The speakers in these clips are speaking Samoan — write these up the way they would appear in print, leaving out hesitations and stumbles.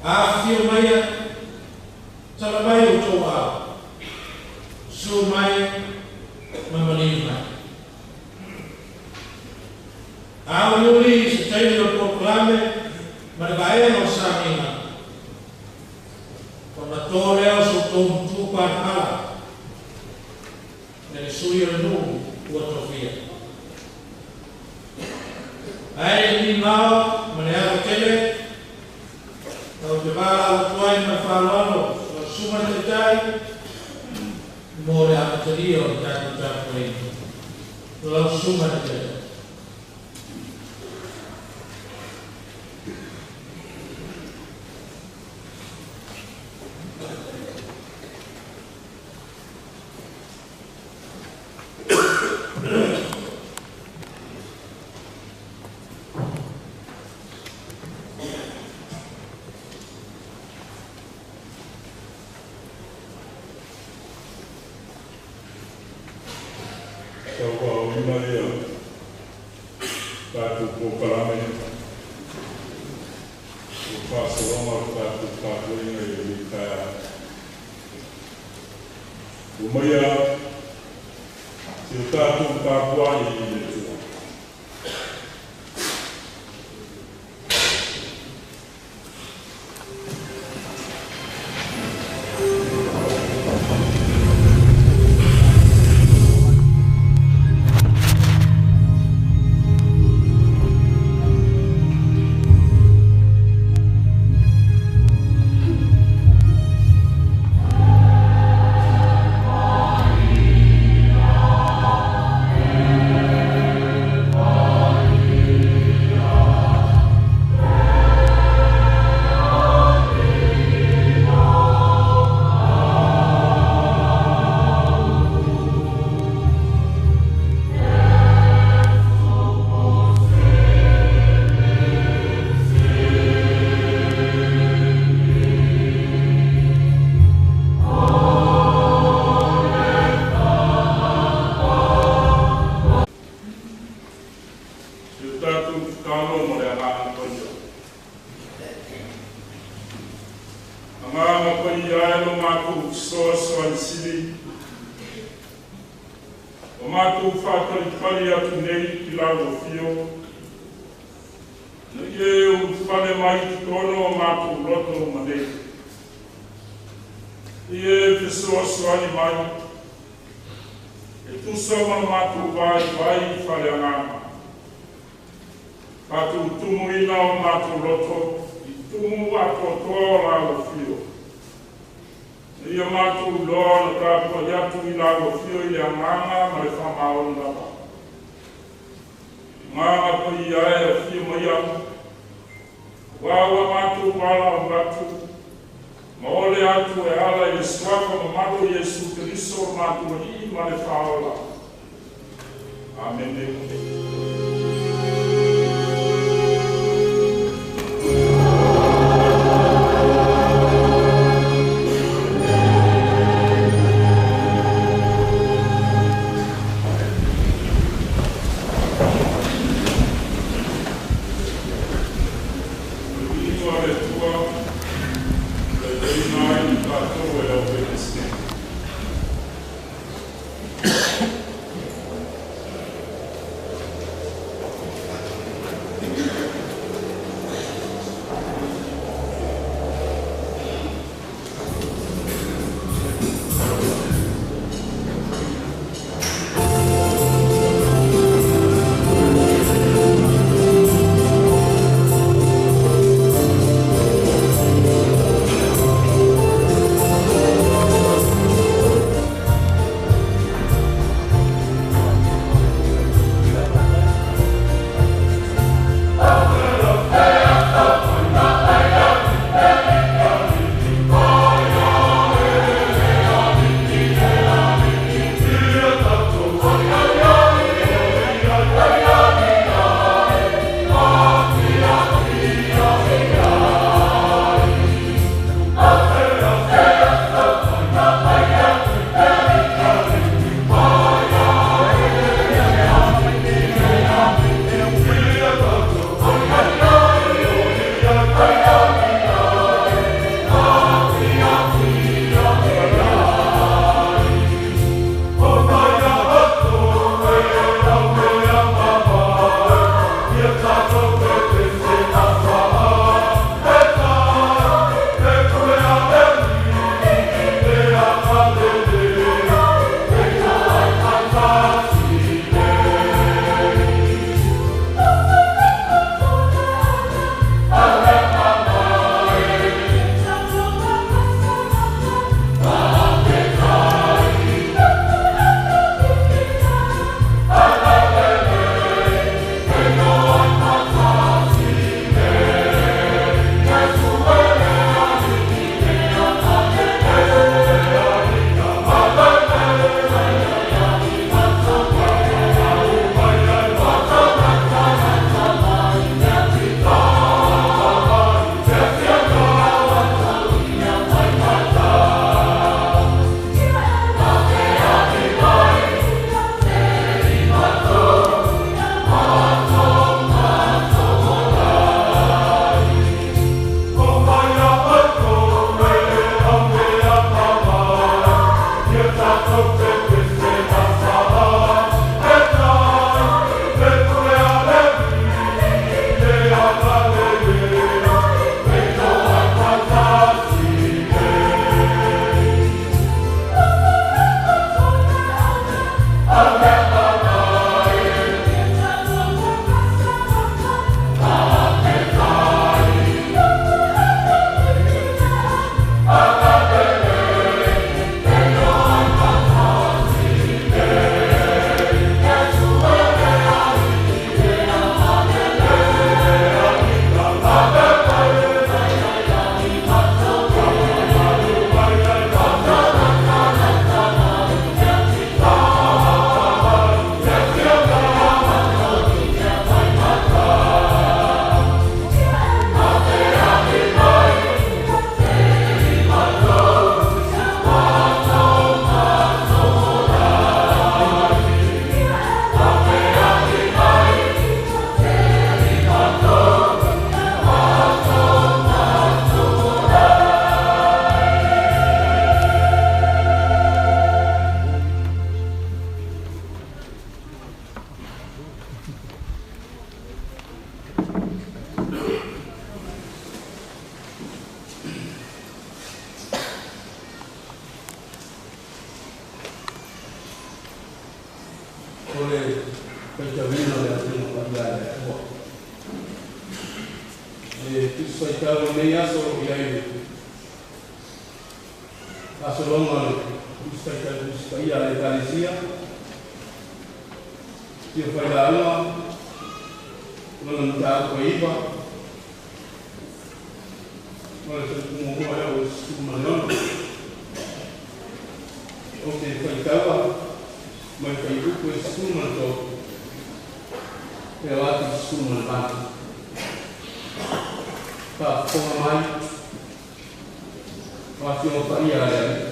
Afifio maia, tala mai outou aao, susu mai ma maliu mai. Auliuli i se taimi o le polokalame ma le vaega o le sauniga, ona to lea o so outou matu palapala e le sui o le nuu ua tofia. Ae le mimao ma le ava tele, ou te valaau atu ai ma le faaaloalo lau Susuga i le Taitai mo le amatalia o le tatou tapuaiga. Lau Susuga i le Taitai. Tauaaoina ia tatou polokalame ua faasologa o le tatou tapuaiga i lenei taeao. Ua maia si o tatou tapuai i le Atua. Si o tatou tatalo ma le Agaga Paia. Agaga Paia e, lo matou fesoasoani sili, ua matou faatalitali atu nei i lau afio, ina ia e ulufale mai i totonu o matou loto ma nei. Ia e fesoasoani mai, e tusa ma le matou vaivai faaleagaga. Faatutumuina o matou loto i tumu atoatoa o lau afio. Na ia matou iloa ona tapuai atu i lau afio i le agaga ma le faamaoni lava. Agaga Paia e, afio maia, aua ua matou valaau atu, ma ole atu e ala i le suafa mamalu o Iesu Keriso o matou Alii ma le Faaola. Amene. O le viiga o le Atua, taitaiina ai i tatou e lau Peresetene. Tusi Faitau o lenei aso o i ai le faasologa o le Tusi Faitau Tusi Paia a le Ekalesia, Tia Failauga, lona mataupu e 9, o le fuaiupu muamua e oo i le 16. Ou te faitaua mai fuaiupu e 13 e oo atu i le 18. Faafofoga mai o Afioga Paia a le Alii.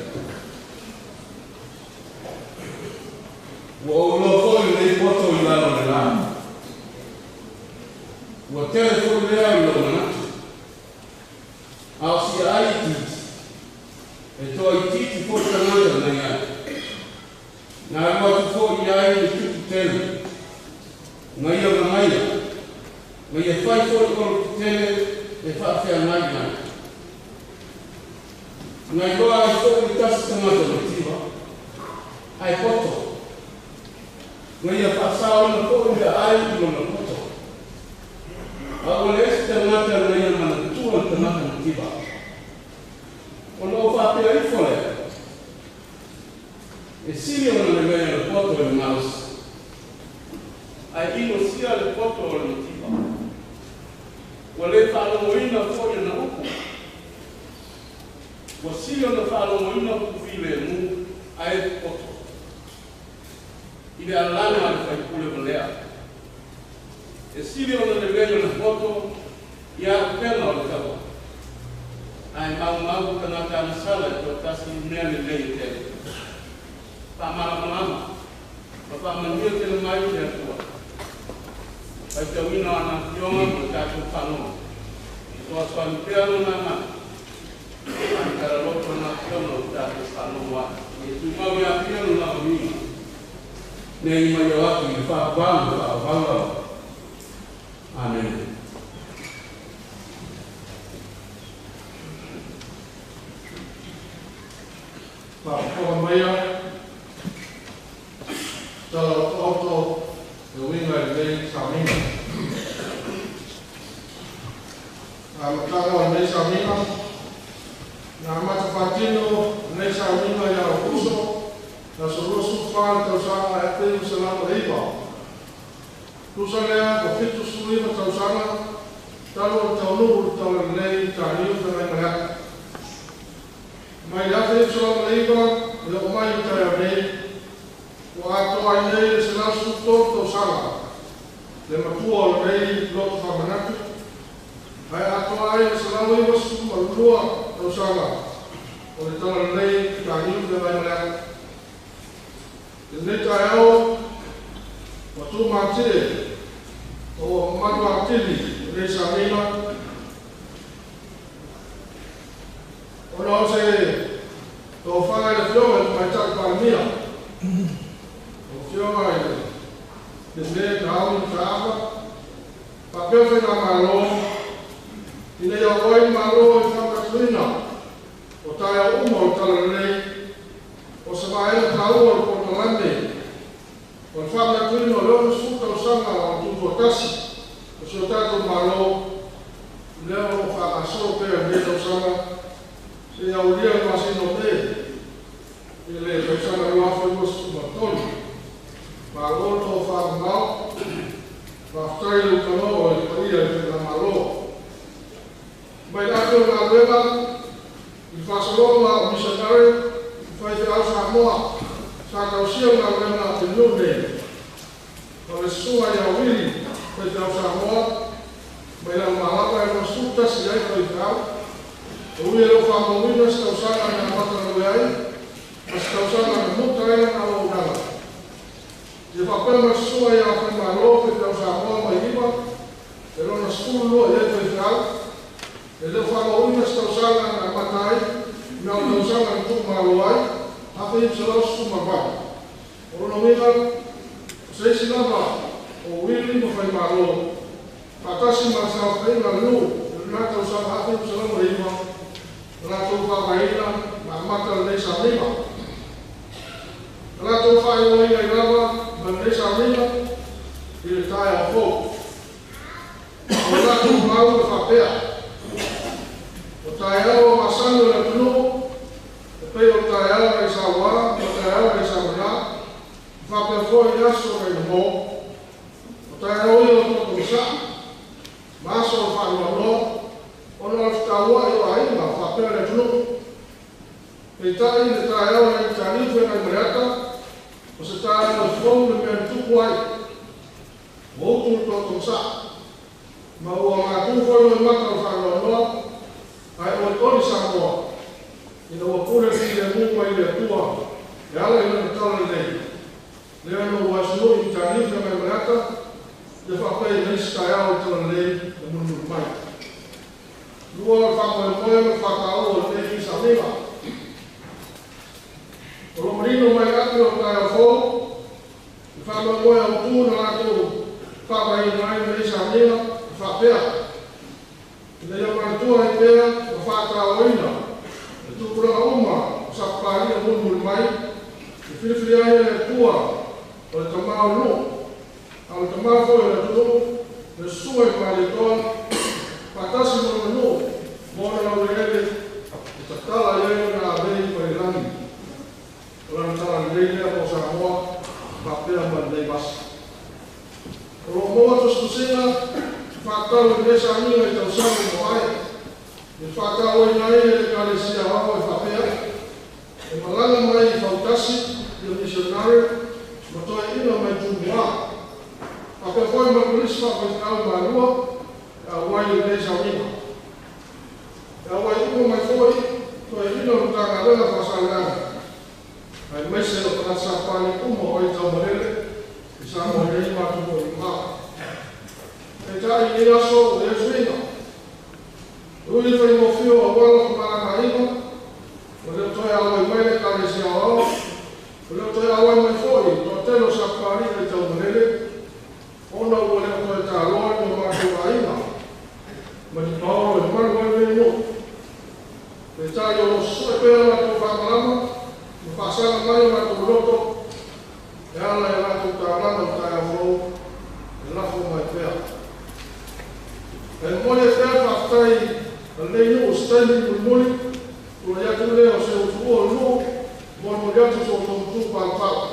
Ua ou iloa foi lenei poto i lalo o le la. Ua tele foi lea i lou manatu. A o si ai itiiti, e toaitiiti foi tagata nai ai. Na alu atu foi i ai le tupu tele, gaia magaia, gaia fai foi olo tetele e faafeagai ai. Na iloa ai foi le tasi tagata mativa, ae poto. Gaia faasaoina foi le ai i lona poto. A ua leai se tagata gaia manatua le tagata mativa. Ona ou faapea ifo lea, e sili ona lelei le poto i le malosi, ae inosia le poto o le mativa. Ua le faalogoina foi ona upu. Ua sili ona faalogoina upu filemu ae poto. I le alaga a le faipule valea. E sili ona lelei ona poto i auupega o le taua. Ae maumau tagata agasala e toatasi i mea lelei e tele. Faamalamalama ma faamanuia tele mai le Atua. Faitauina o ana afioga ma le tatou faalogo. Fesoasoani pea lona agaga. Faaitalaloto ana afioga o le tatou faalogo ai. Ia tumau ia afia lona aomiga. Nei mai o atu i le faavavalu ma faavavau lava. Amene. Faafofoga maia tala otooto e uiga i lenei sauniga. Amataga o lenei sauniga, na amata faatino lenei sauniga ia Aokuso, aso 24 le tausaga 1909. Tusa lea ua 79 tausaga talu o le taunuu le talalelei i Taniu Feagaimaleata. Mai le 1909 e oo mai i le taeao nei, ua atoa ai nei le 113 tausaga le matua o lenei loto faamanatu, ae atoa ai le 192 tausaga o le talalelei i Taniu Feagaimaleata. I lenei taeao, ua tumatie o ua mamalu atili lenei sauniga, ona o se tofaga i le Afioga i le Tamaitai Palemia, o Afioga i le Lele Taui Mataava, faapea faigamalo, ina ia oo ai le Malo i le faamanatuina o taeao uma o le talalelei, o se vaega taua o le polokalame o le faamanatuina o le 60 tausaga o le tutoatasi o si o tatou Malo, lea o lo o faagasolo pea i lenei tausaga, seia aulia le masina o Me i le tausaga 2023. Malo le tofaamamao, faafetai le utanoa i le paia i le faigamalo. Mai le afe o galuega i le faasologa o misionare i faifeau Samoa sa tausia le galuega i le nuu nei. O le susuga ia Wili faifeau Samoa mai Lalomalapa e 21 ai faifeau. O ui e le o faamauina se tausaga na amata galue ai, ma se tausaga na muta ai lana auaunaga. Ia faapea ma le susuga ia Faimalo faifeau Samoa mai Iva, e lona 12 i ai faifeau. E le o faamauina se tausaga na amata ai, ma o le tausaga na tuumalo ai, 1918. O lona uiga, o se isi lava o Wili ma Faimalo, faatasi ma le saofaiga a le nuu i lena tausaga 1909, na latou faavaeina ma amata lenei sauniga. Na latou faailoaina ai lava ma lenei sauniga i le taeao fou. O le latou mau e faapea, Peitai le taeao na i Tanifu e nai Maleata, o se taeao fou le mea na tupu ai. Ua utu le toatogasaʻa, ma ua matu foi loimata o le faanoanoa, ae olioli Samoa, ina ua pule le filemu mai le Atua e ala i lana tala lelei. Lea na ua asunui i Tanifu e nai Maleata, ia faapea i le isi taeao o le tala lelei na mulimuli mai. Lua o le faamoemoe ma le faataua o lenei sauniga. O lo manino mai atu o le taeao fou, le faamoemoe autū na latou faavaeina ai lenei sauniga e faapea. Ina ia manatua ai pea ma faatauaina le tupulaga uma o Sapapalii mulimuli mai, e filifili ai e le Atua o le tamā o le nuu, a o le tamā foi o le atunuu, le susuga i le Malietoa, faatasi ma lona nuu, mo ona laueleele e tatala i ai lona avei mai le lagi. O lana tala lelei lea mo Samoa faapea ma lenei vasa. O lo o maua tusitusiga faatatau i lenei sauniga i tausaga ua maea, i le faatauaina ai e le Ekalesia Aoao e faapea, e malaga mai i fautasi ia misionare ma toeaiina mai Tumua, faapea foi ma kolisi faafaifeau malua e auai i lenei sauniga. E auai uma mai foi toeaiina o le Matagaluega Faasaleleaga, aemaise o tagata Sapapalii uma o ai taumalele i Samoa nei ma atunuu e mamao. Peitai i lenei aso ua i ai suiga. E ui i le faigofie o auala o femalagaaiga, ua le o toe auai mai le Ekalesia Aoao, ua le o toe auai mai foi le toatele o Sapapalii i taumalele, ona ua le o toe taloa ni o matou aiga ma ni paolo e malu ai lenei nuu. Peitai o lo o susue pea le latou faamalama ma faasaga mai o latou loto e ala i a latou taulaga o taeao fou e lafo mai pea. E momoli ai pea le faafetai a lenei nuu i se taimi mulimuli, tulai atu lea o se utuua o le nuu e molimoli atu so outou matu palapala.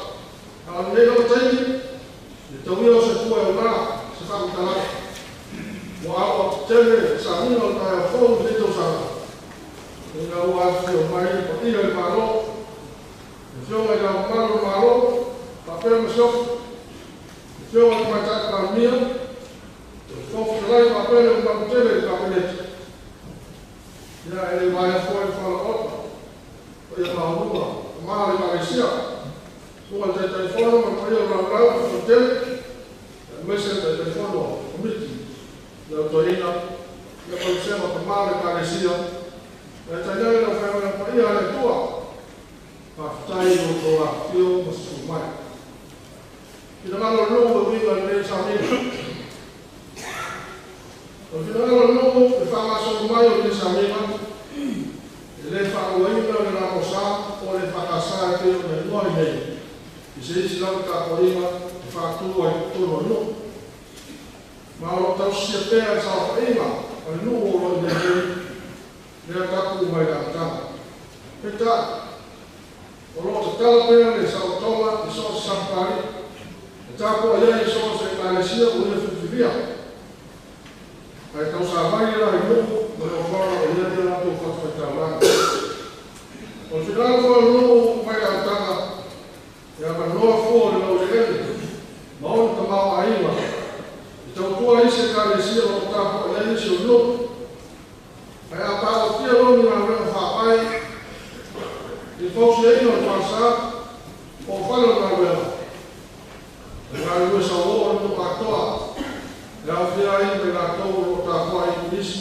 A o lenei lava taimi, le tauia o se tua e augā se faamatalaga. Ua aoao tetele le sauniga o le taeao fou i lenei tausaga, ina ua afifio mai le paia i le Malo, le Afioga i Le Ao Mamalu o le Malo, faapea le Masiofo, le Afioga i le Tamaitai Palemia, le Fofoga Fetalai faapea le mamalu tele i le Kapeneta. Ia, e le vaea foi le falaoto, paia maualuga, tama o le Ekalesia, susuga i le Taitaifono ma le paia o le laulau faafautele, aemaise le Taitaifono o Komiti, le Autoina, ia ma le vasega o tama o le Ekalesia, ae tainane le aufaigaluega paia a le Atua. Faafetai i lo outou afifio ma susu mai. Finagalo o le nuu e uiga i lenei sauniga. O le finagalo o le nuu i le faagasolo mai o lenei sauniga, e le faaluaina le LAMOSA po o le EFKS e pei ona igoa ai nei i se isi lava tapuaiga e faatu ai i totonu o le nuu. Ma o lo o tausisia pea le saofaiga a le nuu o lo o i ai nei lea tapu mai le amataga. Peitai, o lo o tatala pea le saolotoga i so o se Sapapalii e tapuai ai i so o se Ekalesia ua ia filifilia, ae tausavali la i nuu ma le ofoga o i ai a latou fatafaitaulaga. O le finagalo foi o le nuu mai le amataga e avanoa fua o le laueleele ma ona tamaoaiga e tautua ai se Ekalesia o lo o tapuai ai nisi o le nuu. Ae a taofia loa ni galuega faavae i le fausiaina o le falesa po o fale o le galuega, o le galulue sauoo o le nuu atoa e aofia ai ma i latou o lo o tapuai i nisi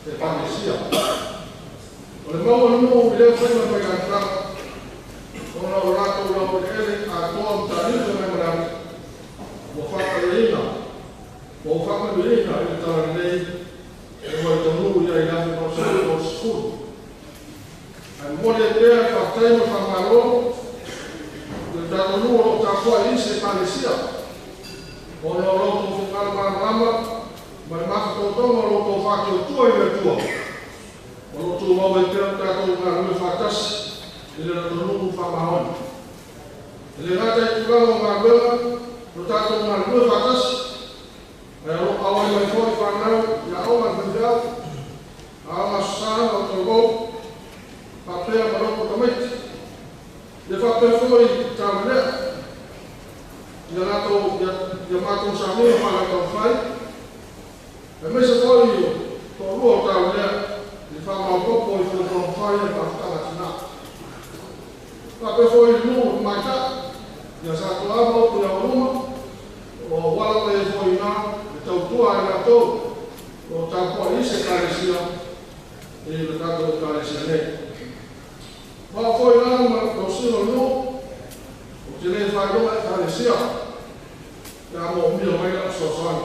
Ekalesia. O le mau a le nuu i lea faiga mai le amataga, ona o latou laueleele atoa ma talifa mai Maleata, ua faapaiaina ma ua faamanuiaina i le talalelei e ua i taunuu i ai i le 1930. Ae momoli ai pea le faafetai ma le faamalo i le tatou nuu o lo o tapuai i isi Ekalesia, ona o lo outou finagalo malamalama ma le mafatotoga o lo outou faatuatua i le Atua, o lo o tumau ai pea le tatou galulue faatasi i le atunuu faamaoni. E le gata i tulaga o galuega lo tatou galulue faatasi, ae o lo o auai mai foi fanau i aoga a le faifeau, aoga Aso Sa ma talavou, faapea ma loto tamaiti. ekalesia i le tatou ekalesia nei. Ma foi la ma tausiga o le nuu, ou te lē faailoga ekalesia pe a moomia mai la'u fesoasoani.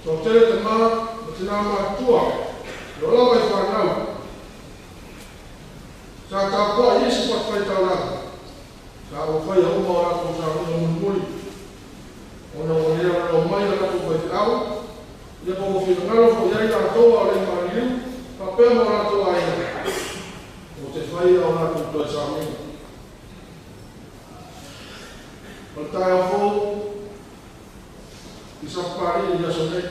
Toatele tamā ma tinā matutua e o lava i fanau sa tapua'i isi fatafaitaulaga sa ou faia uma o latou sauniga mulimuli ona ua lē aloloa mai a latou faifeau ia po ua finagalo fo'i ai latou a o le i maliliu faapea ma o latou aiga ou te faia o latou toe sauniga. O le taeao fou i Sapapalii i aso nei.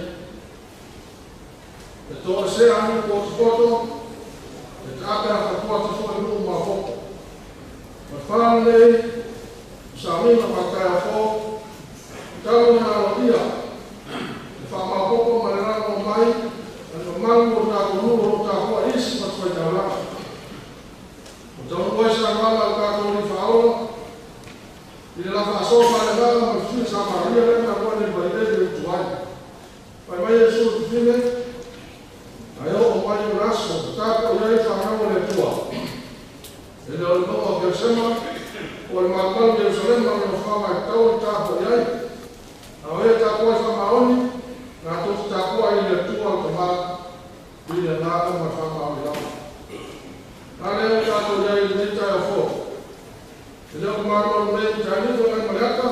E to'esea nuu potopoto, e taape afatua atu fo'i nuu mafoto. O le fa lenei o sauniga faataeao fou, talu ona aloaia le faamaopoopo ma le lagolago mai a le mamalu o le tatou nuu o loo tapua'i isi fatafaitaulaga. Ua taunuu ai saunoaga a le tatou Alii Faaola i le la faasoa faaleagaga ma le fesili Samaria lea na alu ane i le vailele i utu ai. Fai mai Iesu i le fafine, ae oo mai o le aso e tapuai ai fanau a le Atua. E le o le mauga o Gerisema po o le malumalu i Ierusalema o le nofoaga e tatau ona tapuai ai. A o e tapuai faamaoni, latou te tapuai i le Atua le Tama i le agaga ma le faamaoni lava. A lea ua tatou i ai i lenei taeao fou. E le o le malumalu nei i Matanifa nai Maleata,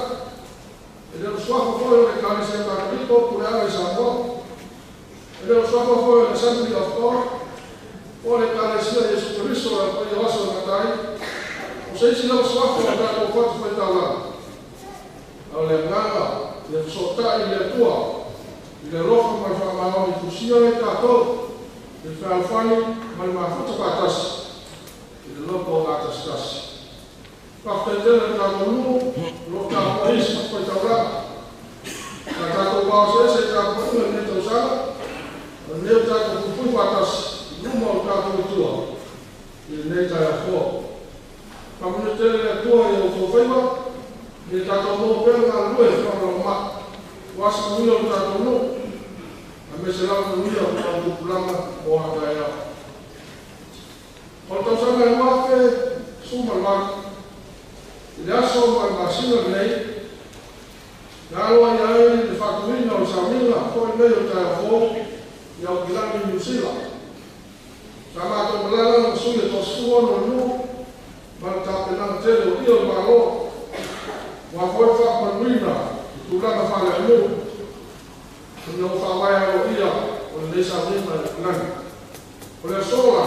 e le o le suafa foi o le Ekalesia Katoliko o Puleaga i Samoa, e le o le suafa foi o le Assembly of God, po o le Ekalesia Iesu Keriso o le Paia o Aso e Gata ai, o se isi lava suafa o le tatou fatafaitaulaga. A o le agaga ia fesootai i le Atua i le alofa ma le faamaoni tusia ai tatou i le fealofani ma le mafuta faatasi i le loto o gatasitasi. Faafetai tele i le tatou nuu o loo tapuai isi fatafaitaulaga. Sa tatou vaoseese i tapuaiga i lenei tausaga, o lenei ua tatou puipui faatasi i luma o le tatou Atua i lenei taeao fou. Faamanuia tele le Atua i outou faiva, ia tatou maua pea le galulue felagolagomai aua se manuia o le tatou nuu aemaise lava manuia o le tupulaga o a taeao. O le tausaga e 2018 i le aso ma le masina lenei, na aloaia ai le faatuina o le sauniga foi lenei o le taeao fou i Aukilani, Niu Sila. Sa matou malaga ma sui e 16 o le nuu ma le tapenaga tele o ia o le Malo ua foi faamanuina i tulaga faaleaganuu ina ua faavae aloaia o lenei sauniga i Aukilani. O le aso la,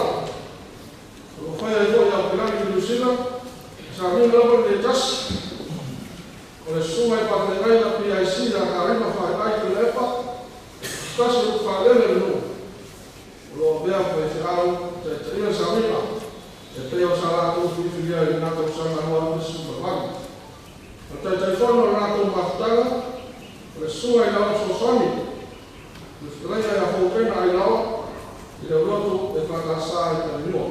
o lo o faia ai foi i Aukilani, Niu Sila, sauniga lava lenei tasi. O le susuga i faafeagaiga PIC ia Karima Faaiai Tuilaepa, se tasi o ulufaaleele o le nuu, o lo o avea ma faifeau taitaia le sauniga e pei o sa latou filifilia i lena tausaga 2018. O le Taitaifono o le latou mafutaga, o le susuga i Laoa Fesoasoani, le fetalaiga ia Foupena Ailaoa i le aulotu EFKS i Talilua.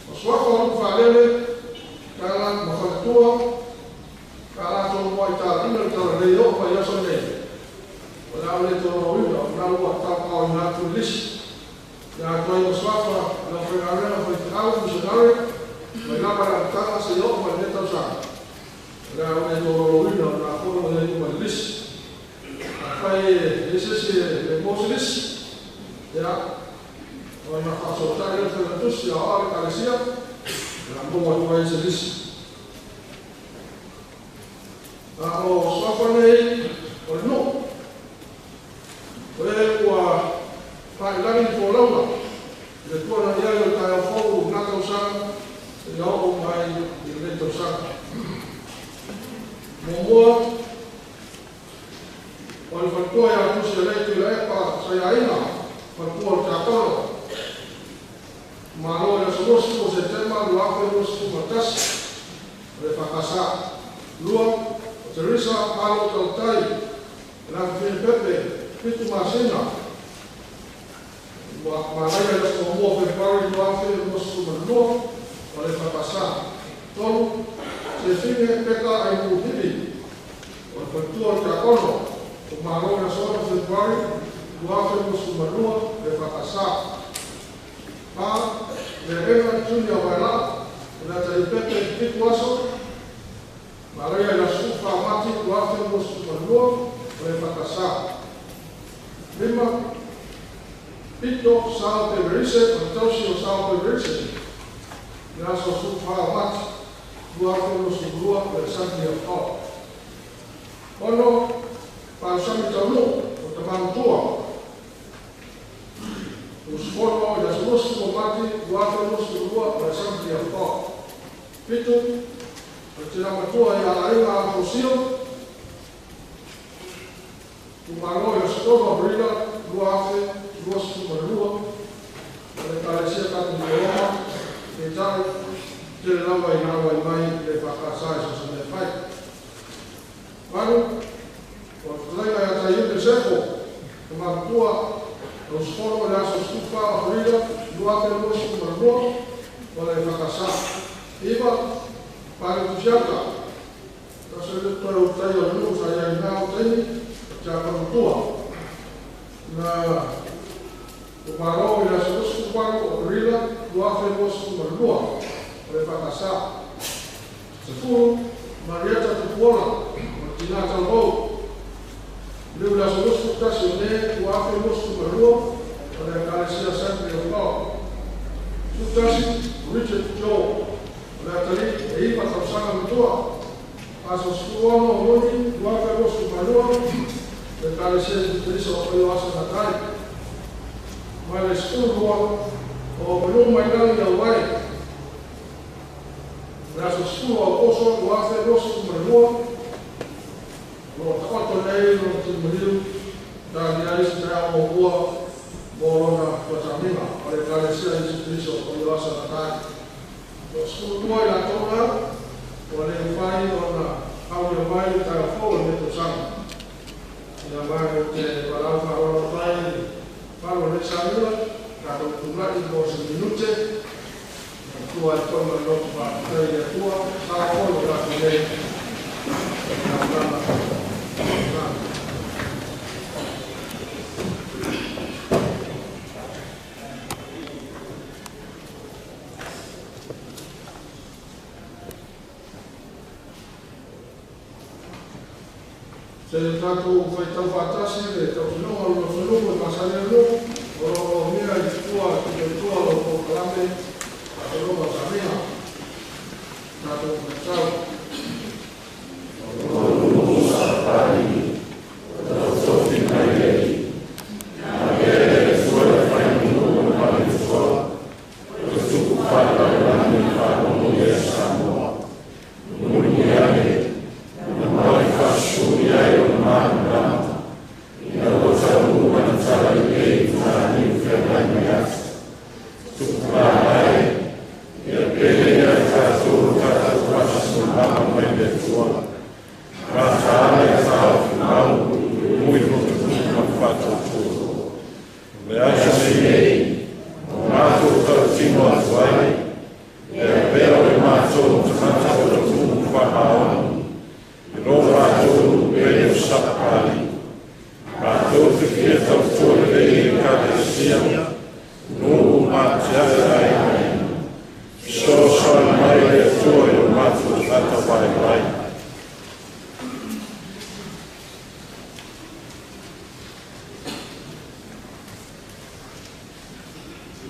O suafa o ulufaaleele, tala ma faletua, sa latou muai talaiga le talalelei oo mai i aso nei. O le a ou le tolaulauina, o lena ua talapaoina atu le lisi. Ia atoa ai ma suafa o le aufaigaluega faifeau misionare mai lava i le amataga seia oo mai lenei tausaga. O le a ou le tolaulauina, o lena foi ua i ai uma i le lisi. Afai e i ai se isi e le maua se lisi, ia, ona faasootai lea o le Failautusi Aoao a le Ekalesia, o le a maua atu ai se lisi. A o suafa nei o le nuu, o e ua fa'ilagi le folauga i le tuana i ai o le taeao fou i lena tausaga seia oo mai i lenei tausaga. Muamua, o le faletua ia Tusi Alei Tuilaepa Saiaiga, faletua o le Tiakono, Malo i le aso 20 o Setema 2021, o le EFKS. Lua, o Teresa Alo Tautai, e le afafine Pepe, 7 masina, ua manaia i le aso 1 o Fepuari 2022, o le EFKS. Tolu, Sefine Peka Aimuhivi, o le faletua o le Tiakono, o Malo i le aso 6 Fepuari 2022 le EFKS. 4. Lelega Junior Vailaa o le atalii pepe i le 7 aso, malaia i le aso 14 Mati 2022 o le EFKS. 5. Pito Sao Peverise o le tausi o Sao Peverise i le aso 14 Mati 2022 o le Assembly of God. 6. Palusami Taunuu o Tamā Matua, usufono i le aso 20 o Mati 2022 o le Assembly of God. 7. O le Tinā Matua ia Aiga Alofosio, tuumalo i le aso 3 o Aperila 2022 o le Ekalesia Katoliko o Roma, peitai tele lava ina auai mai le EFKS i so o se mea e fai. 8. O le fetalaiga ia Taiuta Sefo, Tamā Matua, na usufono i le aso 14 o Aperila 2022 o le EFKS. 9. Pale Tusiata, tasi ai le toe ulutaia o le nuu sa i ai i lena vaitaimi, o Tiakono Matua, na tuumalo i le aso 28 o Aperila 2022 o le EFKS. 10. Marieta Tupuola, o le Tinā Talavou, liliu i le aso 21 o Me 2022 o le Ekalesia Assembly of God. 11. Richard Joe, o le atalii e 9 tausaga matua, aso 16 o Iuni 2022 le Ekalesia Iesu Keriso o Paioasa Natai. Ma le 12 o Manumailagi Auai, le aso 10 o Aokoso 2022, o lo o taoto nei lona tino maliu talia ai se taeao muamua mo lona tuatamiga o le Ekalesia Iesu Keriso o Paioasa Natai. O 12 i latou na ua le mafai ona aulia mai le taeao fou o lenei tausaga. Ia ma ou te valaau faaaloalo mai i le palu o lenei sauniga, tatou tulai mo se minute, avatua ai foi ma le loto faafetai i le Atua, sao foi o tatou nei taulaga. Se tatou faitau faatasi le tautinoga o lona fanumu e masani ai le nuu, o lo o mea i tua i tua o lau polokalame faataloga o sauniga. Tatou faitau.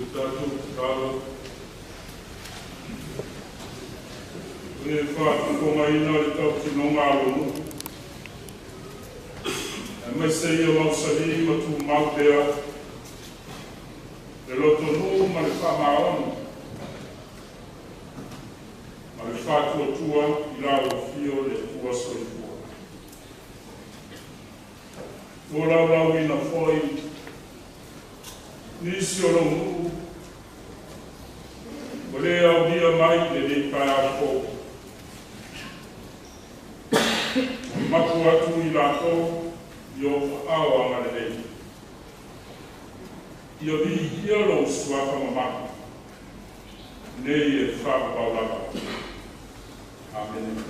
O tatou tatalo. E faafofogaina le tautinoga a lou nuu, aemaise ia mausali ma tumau pea le lotonuu ma le faamaoni ma le faatuatua i lau afio le Atua soifua. Ua laulauina foi nisi o lou nuu ua lē aulia mai lenei taeao fou. Mapu atu i latou i o aao agalelei. Ia viia lou suafa mamalu nei e faavavau lava. Amene.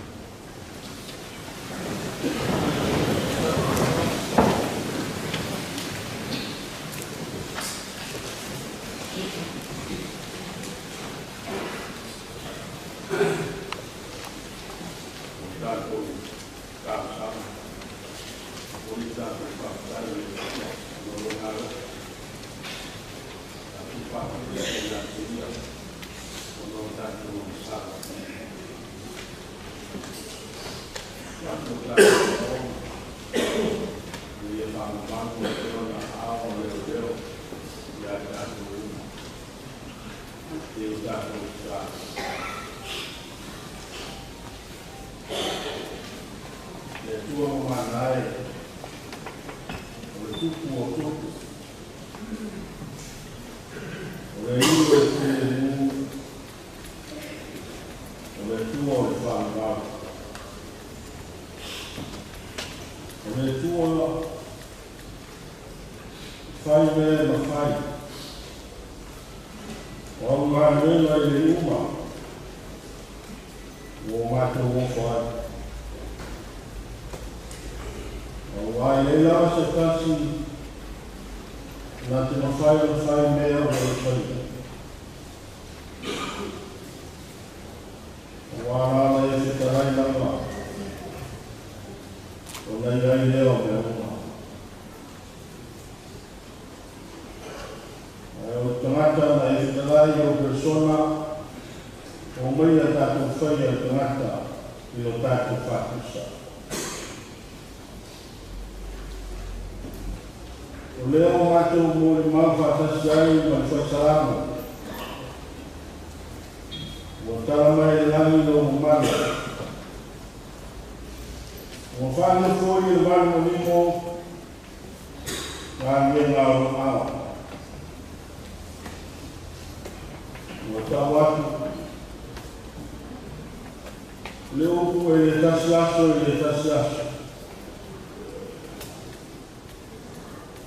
Fai mea e mafai. O au galuega i le uma ua matou ofo ai. Auā e leai lava se tasi na te mafai ona fai mea ua e faia. Auā na ona e fetalai lava ona i ai lea o mea uma. Ae o le tagata na e fetalai i ou persona, o mai a tatou faia le tagata i lo tatou faatusa. O lea o matou molimau faatasi ai ma le Faisalamo, ua tala mai e le lagi lou mamalu. Ua faalia foi e le valimonimo galuega o lou ao. Ua tau atu le upu e le tasi aso i le tasi aso.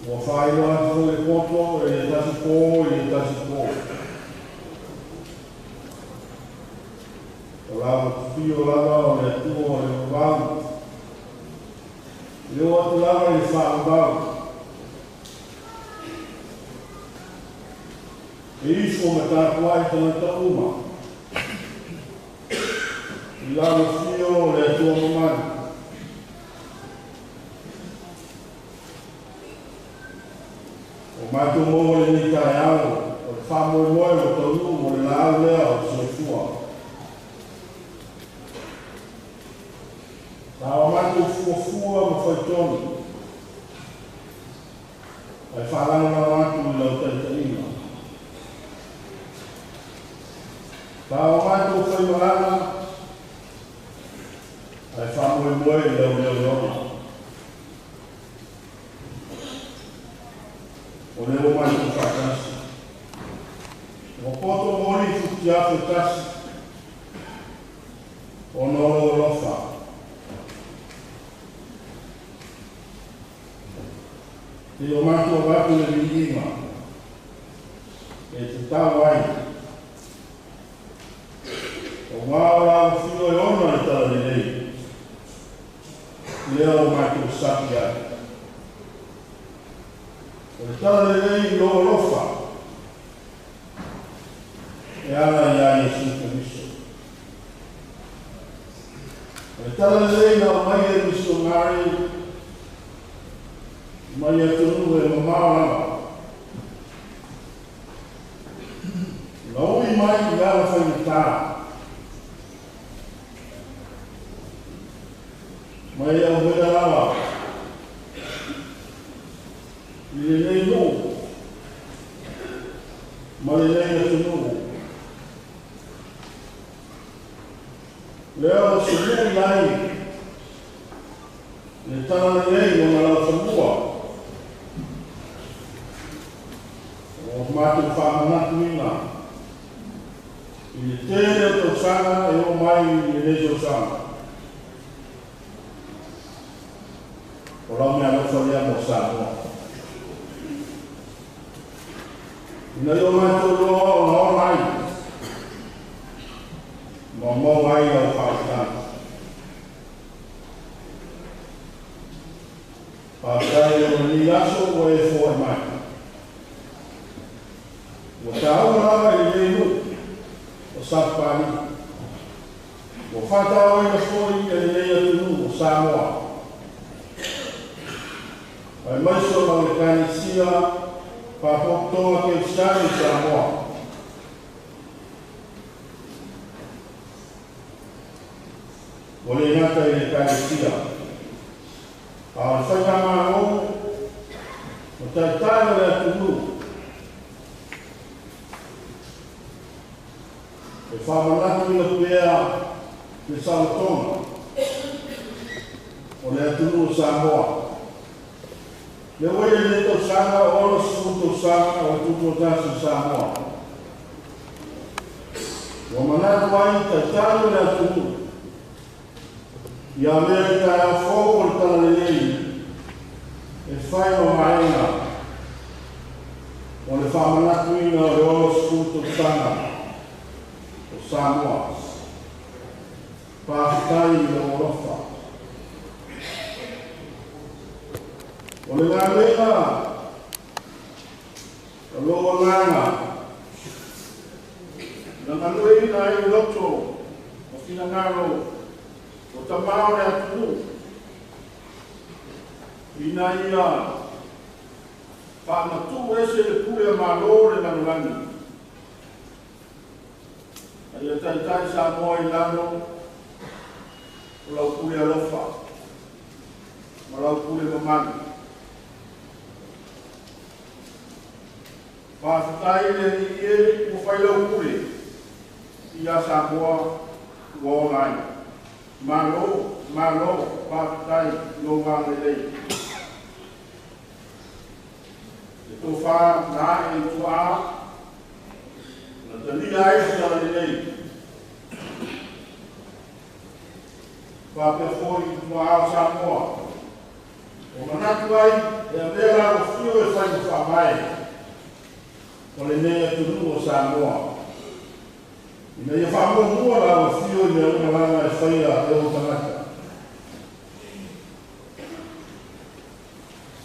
Ua faailoa atu foi le poto e le tasi pō i le tasi pō. O la ua lava o le Atua o le vavau. E oo atu lava i le faavavau. E ifo ma tapuai tagata uma i lalo fio o le Atua mamalu. O matou maua lenei taeao o le faamoemoe ua taunuu mo le laau lea o le soifua. Sa o matou fuafua ma faitonu ae faalagolago atu i lau taitaiga. Sa o matou faimalaga ae faamoemoe i lau leoleoga. O lea ua matou faatasi. Ua poto moli i futiafu e tasi ona o lou alofa. Te o matou avatu le viiga e tatau ai. Auā o la ua fio e ona le talalelei, lea ua matou sapi ai. O le talalelei i lou alofa e ala iā Iesu Keriso. O le talalelei na aumai e misionare mai atunuu e mamao lava. Na ui mai i ala faigata. Mai aumaia lava i lenei nuu ma lenei atunuu. Lea ua sului ai le talalelei ona laufanua. Ua matou faamanatuina i le tele o tausaga e oo mai i lenei tausaga. O lau meaalofa lea mo Samoa. Ina ia o matou iloa ona ola ai ma maua ai lau faautaga. Faafetai o lenei aso ua e foai mai. Ua taua lava i lenei nuu o Sapapalii. Ua faatauaina foi e lenei atunuu o Samoa. Aemaise ona o le Ekalesia Faapotopotoga Kerisiano i Samoa. Ua le gata i le Ekalesia, a o le faigamalo ma taitai o le atunuu e faamanatuina pea le saolotoga o le atunuu o Samoa. Le ua i lenei tausaga 60 tausaga o le tutoatasi i Samoa. Ua manatu ai taitai o le atunuu ia avea le taeao fou o le talalelei e fai ma vaega Whaamanatuina o le 60 tausaga o Samoa. Faafetai i lou alofa. O le galuega o lou agaga na galueina ai i loto o finagalo o tamā o le atunuu ina ia faamatuu ese le pule a Malo o le lalolagi a ia taitai Samoa i lalo o lau pule alofa ma lau pule mamalu. Faafetai le Alii e ua fai lau pule ia Samoa ua ola ai. Malo, malo, faafetai lou agalelei. Le tofa na ae i tuaa, na talia ai se agalelei. Faapea foi i tuaa o Samoa, o manatu ai e avea lau afio e fai ma faavae o lenei atunuu o Samoa. Ina ia faamuamua lau afio i mea uma lava e faia e ou tagata.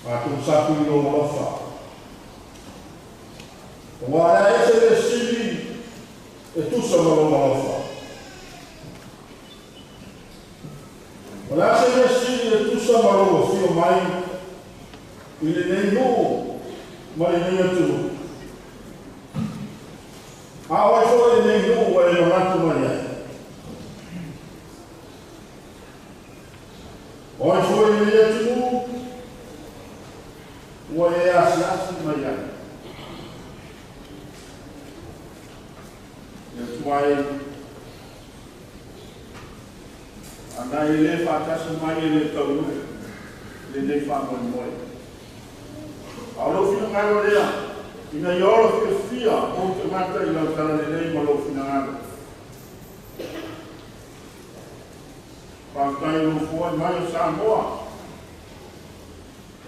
Matou sapu i lou alofa. Ua le a ese le sili e tusa ma lou alofa. O le a se mea sili e tusa ma lou afio mai i lenei nuu ma lenei atunuu. A o ai foi lenei nuu ua e manatu mai ai. O ai foi lenei atunuu ua e asiasi mai ai. Le Atua e, ana e le faatasi mai e le taunuu lenei faamoemoe. A o lou finagalo lea, ina ia ola fiafia ou tagata i lau talalelei ma lou finagalo. Faafetai lou foai mai o Samoa,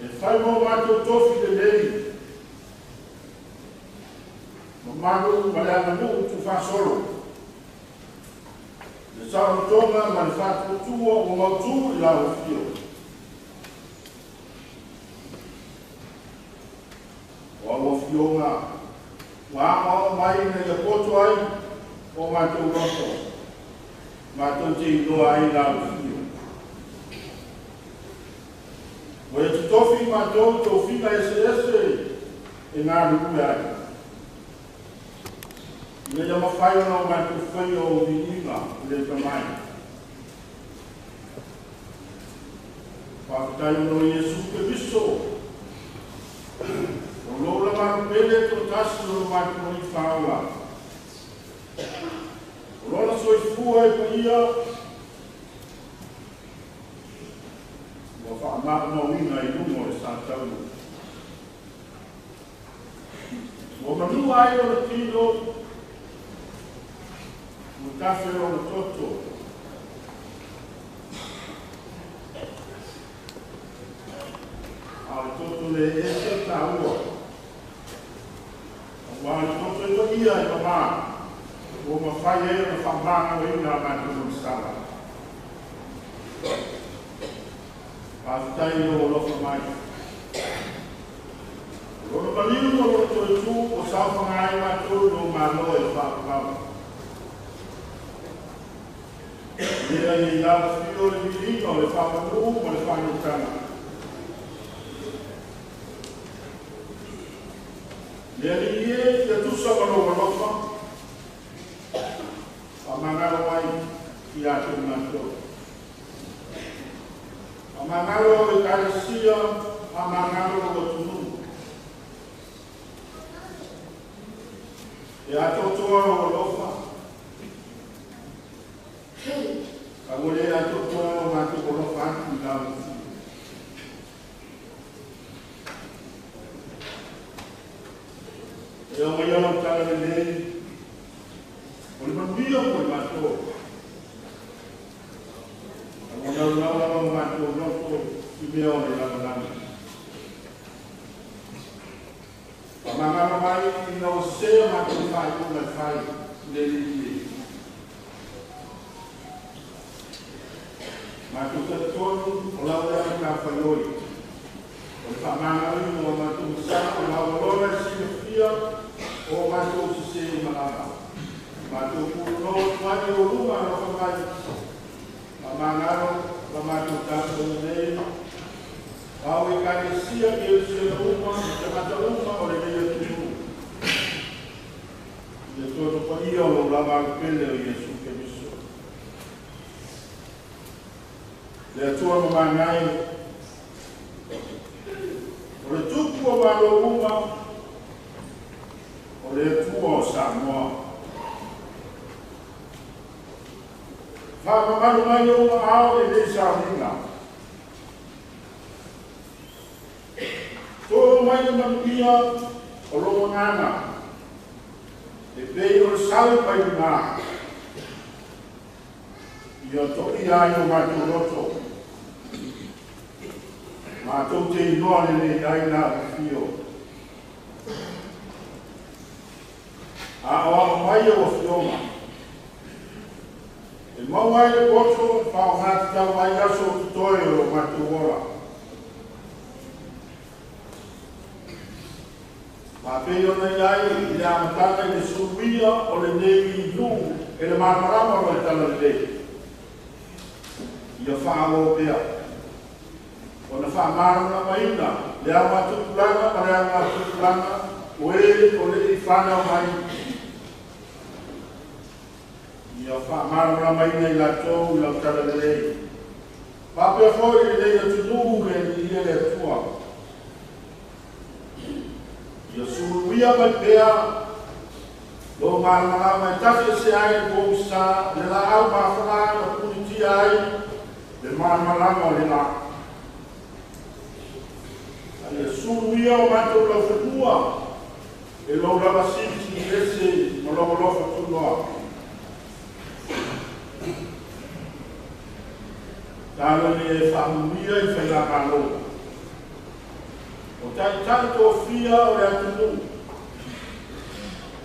e fai mo matou tofi lelei, mamalu ma le aganuu tuufaasolo. Le saolotoga ma le faatuatua ua mautū i lau afio. O au afioga ua aoao mai ina ia poto ai o matou loto, matou te iloa ai lau afio. Ua ia totofi matou tofiga eseese e galulue ai. Ina ia mafai ona o matou faia o viiga le tamai. Faafetai ona o Iesu Keriso, o lou lamalu pele toatasi o lo matou alii faaola. O lona soifua e paia, ua faamaumauina i luga o le satauro. Ua manua ai ona tino, ua tafe ona toto. A o le toto le ese taua. Aua o le toto e paia e mamā, ua mafai ai ona faamagaloina a matou manisala. Faafetai i lou alofa mai. O lona maliu ma lona toetū ua saofaga ai matou i lou Malo e faavavau. Lea i lau afio le viiga o le faamanū ma le faanutaga. Le Alii e ia tusa ma lou alofa, faamagalo ai ia te matou. Faamagalo au Ekalesia, faamagalo lou atunuu. E atoatoa lou alofa, a ua le atoatoa lo matou alofa atu i lau afio. E aumaia lau talalelei, o le manuia mo i matou. A ua naunau lava o matou loto i mea o le lalolagi. Faamagalo mai ina ua sesē a matou faaiuga e fai le Alii e. Matou talitonu o lau lea matafaioi o le faamagaloina o matou sa o laualola e silafia o matou sesē uma lava. Matou punonou atu ai i ou luma alofa mai, faamagalo la matou tapuaiga nei, ao Ekalesia kerisiano uma ma tagata uma o lenei atunuu. I le Toto paia o lou lava alupele o Iesu Keriso. Le Atua mamagae, o le Tupu o malo uma, o le Atua o Samoa. Faamamalu mai ou aao i lenei sauniga. Tō mai le manuia o lou agaga, e pei o le sau mai luga. Ia toia ai o matou loto. Matou te iloa lelei ai lau afio. Aoao mai au afioga. E maua ai le poto faaaogatatau ai aso o totoe o lo matou ola. Faapei ona i ai i le amataga i le suluia o lenei nuu e le malamalama o le talalelei. Ia faaauau pea ona faamalamalamaina le augatupulaga ma le augatupulaga o e o le i fanau mai. Ia faamalamalamaina i latou i lau talalelei. Faapea foi i lenei atunuu le viia le Atua. Ia suluia mai pea lo malamalama e tafiese ai le pogisa le laau mafanā na pulitia ai le malamalama o le la. A ia suluia o matou laufanua e lou lava silisili ese ma lou alofa tunoa. Talo ina ia e faamanuia i faigamalo. O taitai tofia o le atunuu.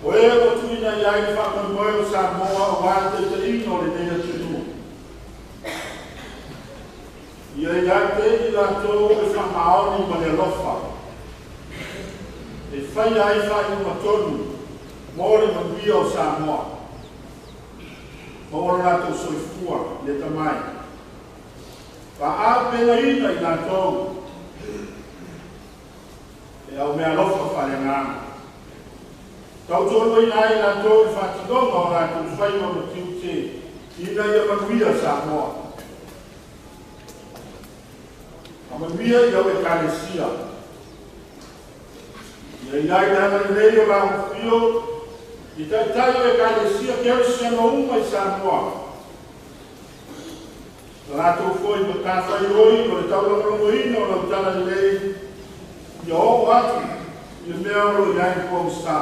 O e ua tuuina i ai le faamoemoe o Samoa aua le taitaiga o lenei atunuu. Ia i ai pea i latou le faamaoni ma le alofa e faia ai faaiuga tonu mo le manuia o Samoa. Maua lo latou soifua le atamai. Faaauupegaina i latou e au meaalofa faaleagaga. Tautoaluaina ai i latou i le faatinoga o latou faiva ma tiute ina ia manuia Samoa. Faamanuia i au Ekalesia. Ia i ai le agalelei o lau afio i taitai o Ekalesia kerisiano uma i Samoa. Na latou foi matafaioi o le taulagolagoina o lau talalelei ia oo atu i le mea o lo o i ai le pogisa.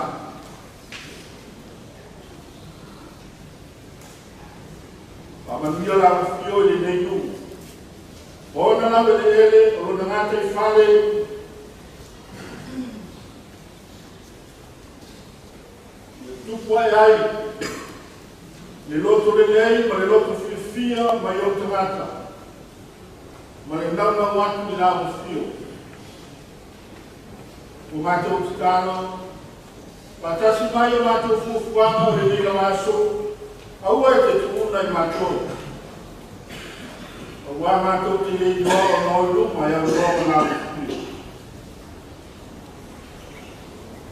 Faamanuia lau afio i lenei nuu. O ona laueleele o lona gataifale ia tupu ae ai le loto lelei ma le loto fiafia mai ou tagata ma le naunau atu i lau afio. Ua matou tatalo, faatasi mai a matou fuafuaga o lenei lava aso, aua e te tuuna i matou. Aua matou te le iloa ona o i luma e auloa ma lau afio.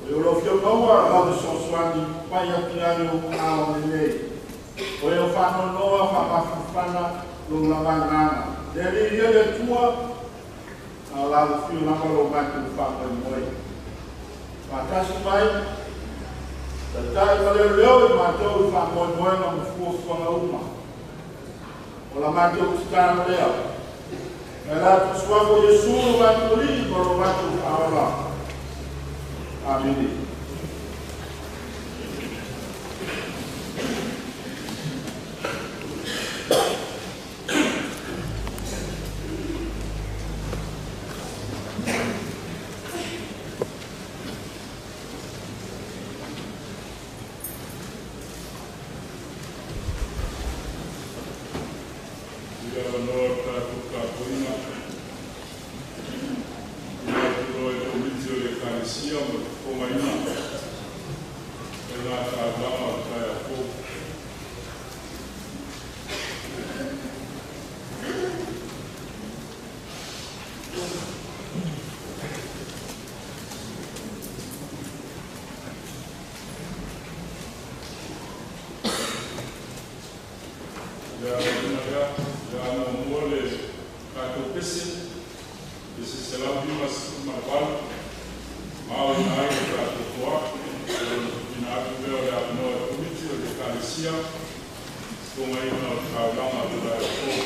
O e o lau afio maua lau fesoasoani pai atu ai ou aao lelei. O e o faanoanoa faamafanafana lou lava agaga. Le Alii ia le Atua, na o lau afio lava lo matou faamoemoe. Faatasi mai, taitai ma leoleo i matou i faamoemoega ma fuafuaga uma. O la matou tatalo lea. Mai le atu suafa o Iesu lo matou Alii ma lo matou Faaola. Amene. avanoa o le tatou tapuaiga i atu loa i Komiti o le Ekalesia ma le fofogaina faiga taulaga o le taeao fou. Le avanoa lea, le muamua le tatou pese, pese 158, ma aoina ai le tatou toa. O le tuuina atu lea o le avanoa i le Komiti o le Ekalesia, fofogaina o le taulaga o le taeao fou.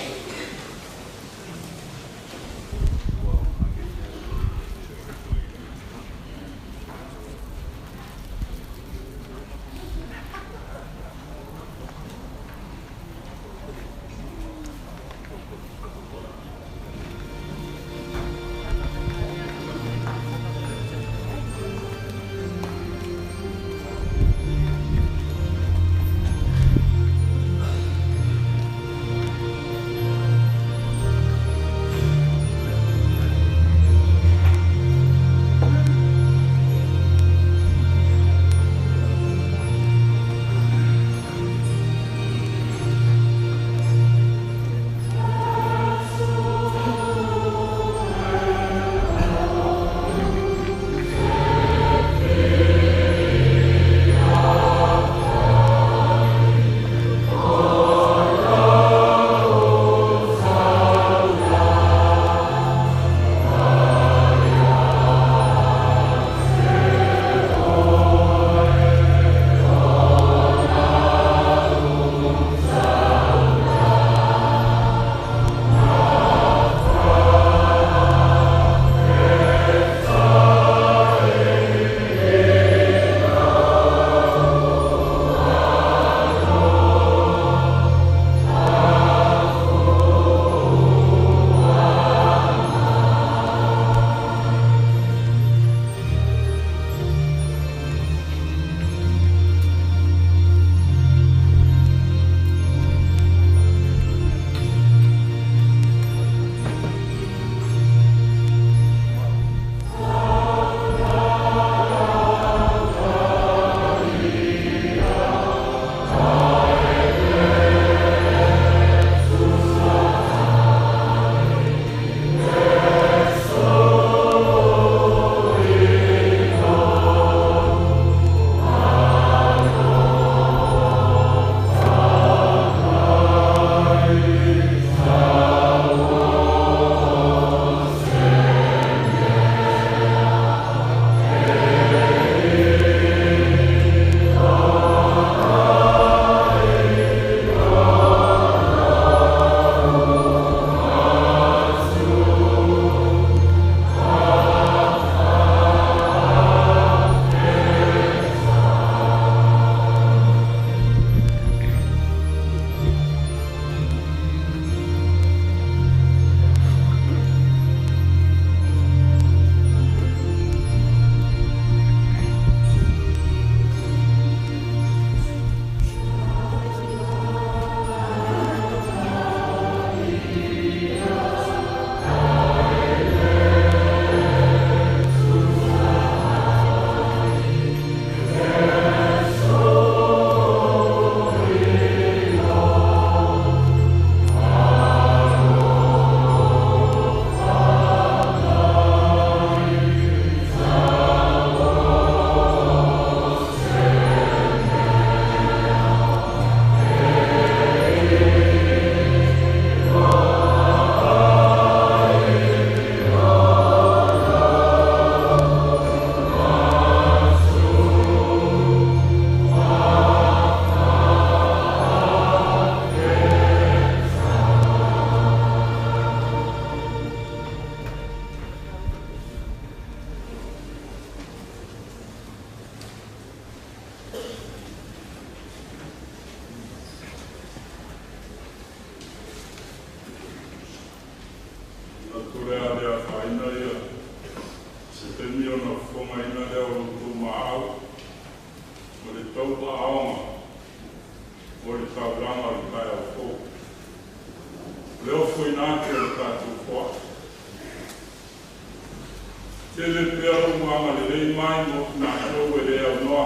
Tele pea lou agalelei mai mo i matou e lē aunoa.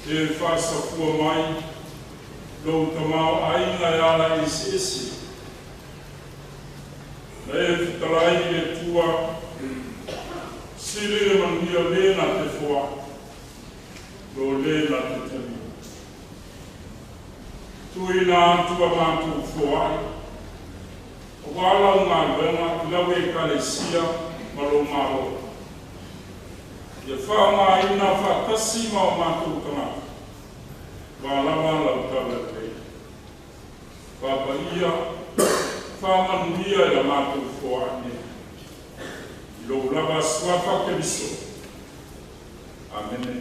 E faasafua mai lou tamaoaiga e ala eseese. Na e fetalai i le Atua, sili le manuia lē na te foai, lo lē na te talia. Tuuina atu a matou foai, auā lau galuega i lau Ekalesia ma lou Malo. Ia faaaogāina faatasi ma o matou tagata, auā lava lau talalelei. Faapaia, faamanuia i la matou foai nei. I lou lava suafa Keriso. Amene.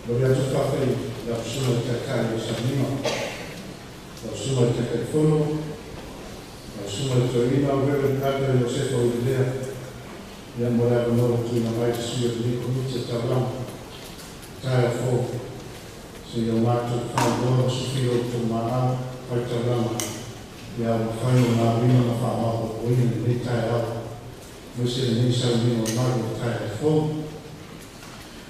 Momoli atu le faafetai i lau Susuga i le Taitai o Salima, lau Susuga i le Taitaifono, lau Susuga i le Toeaina Reverend Elder Iosefa Uilelea, ia mo le avanoa ua tuuina mai i le sui o lenei Komiti o Taulaga, taeao fou, seia o matou faailoa ma sufi o outou maau fai taulaga, ia ua mafai ona aluina ma faamaopoopoina i lenei taeao, aemaise lenei sauniga mamalu o le taeao fou.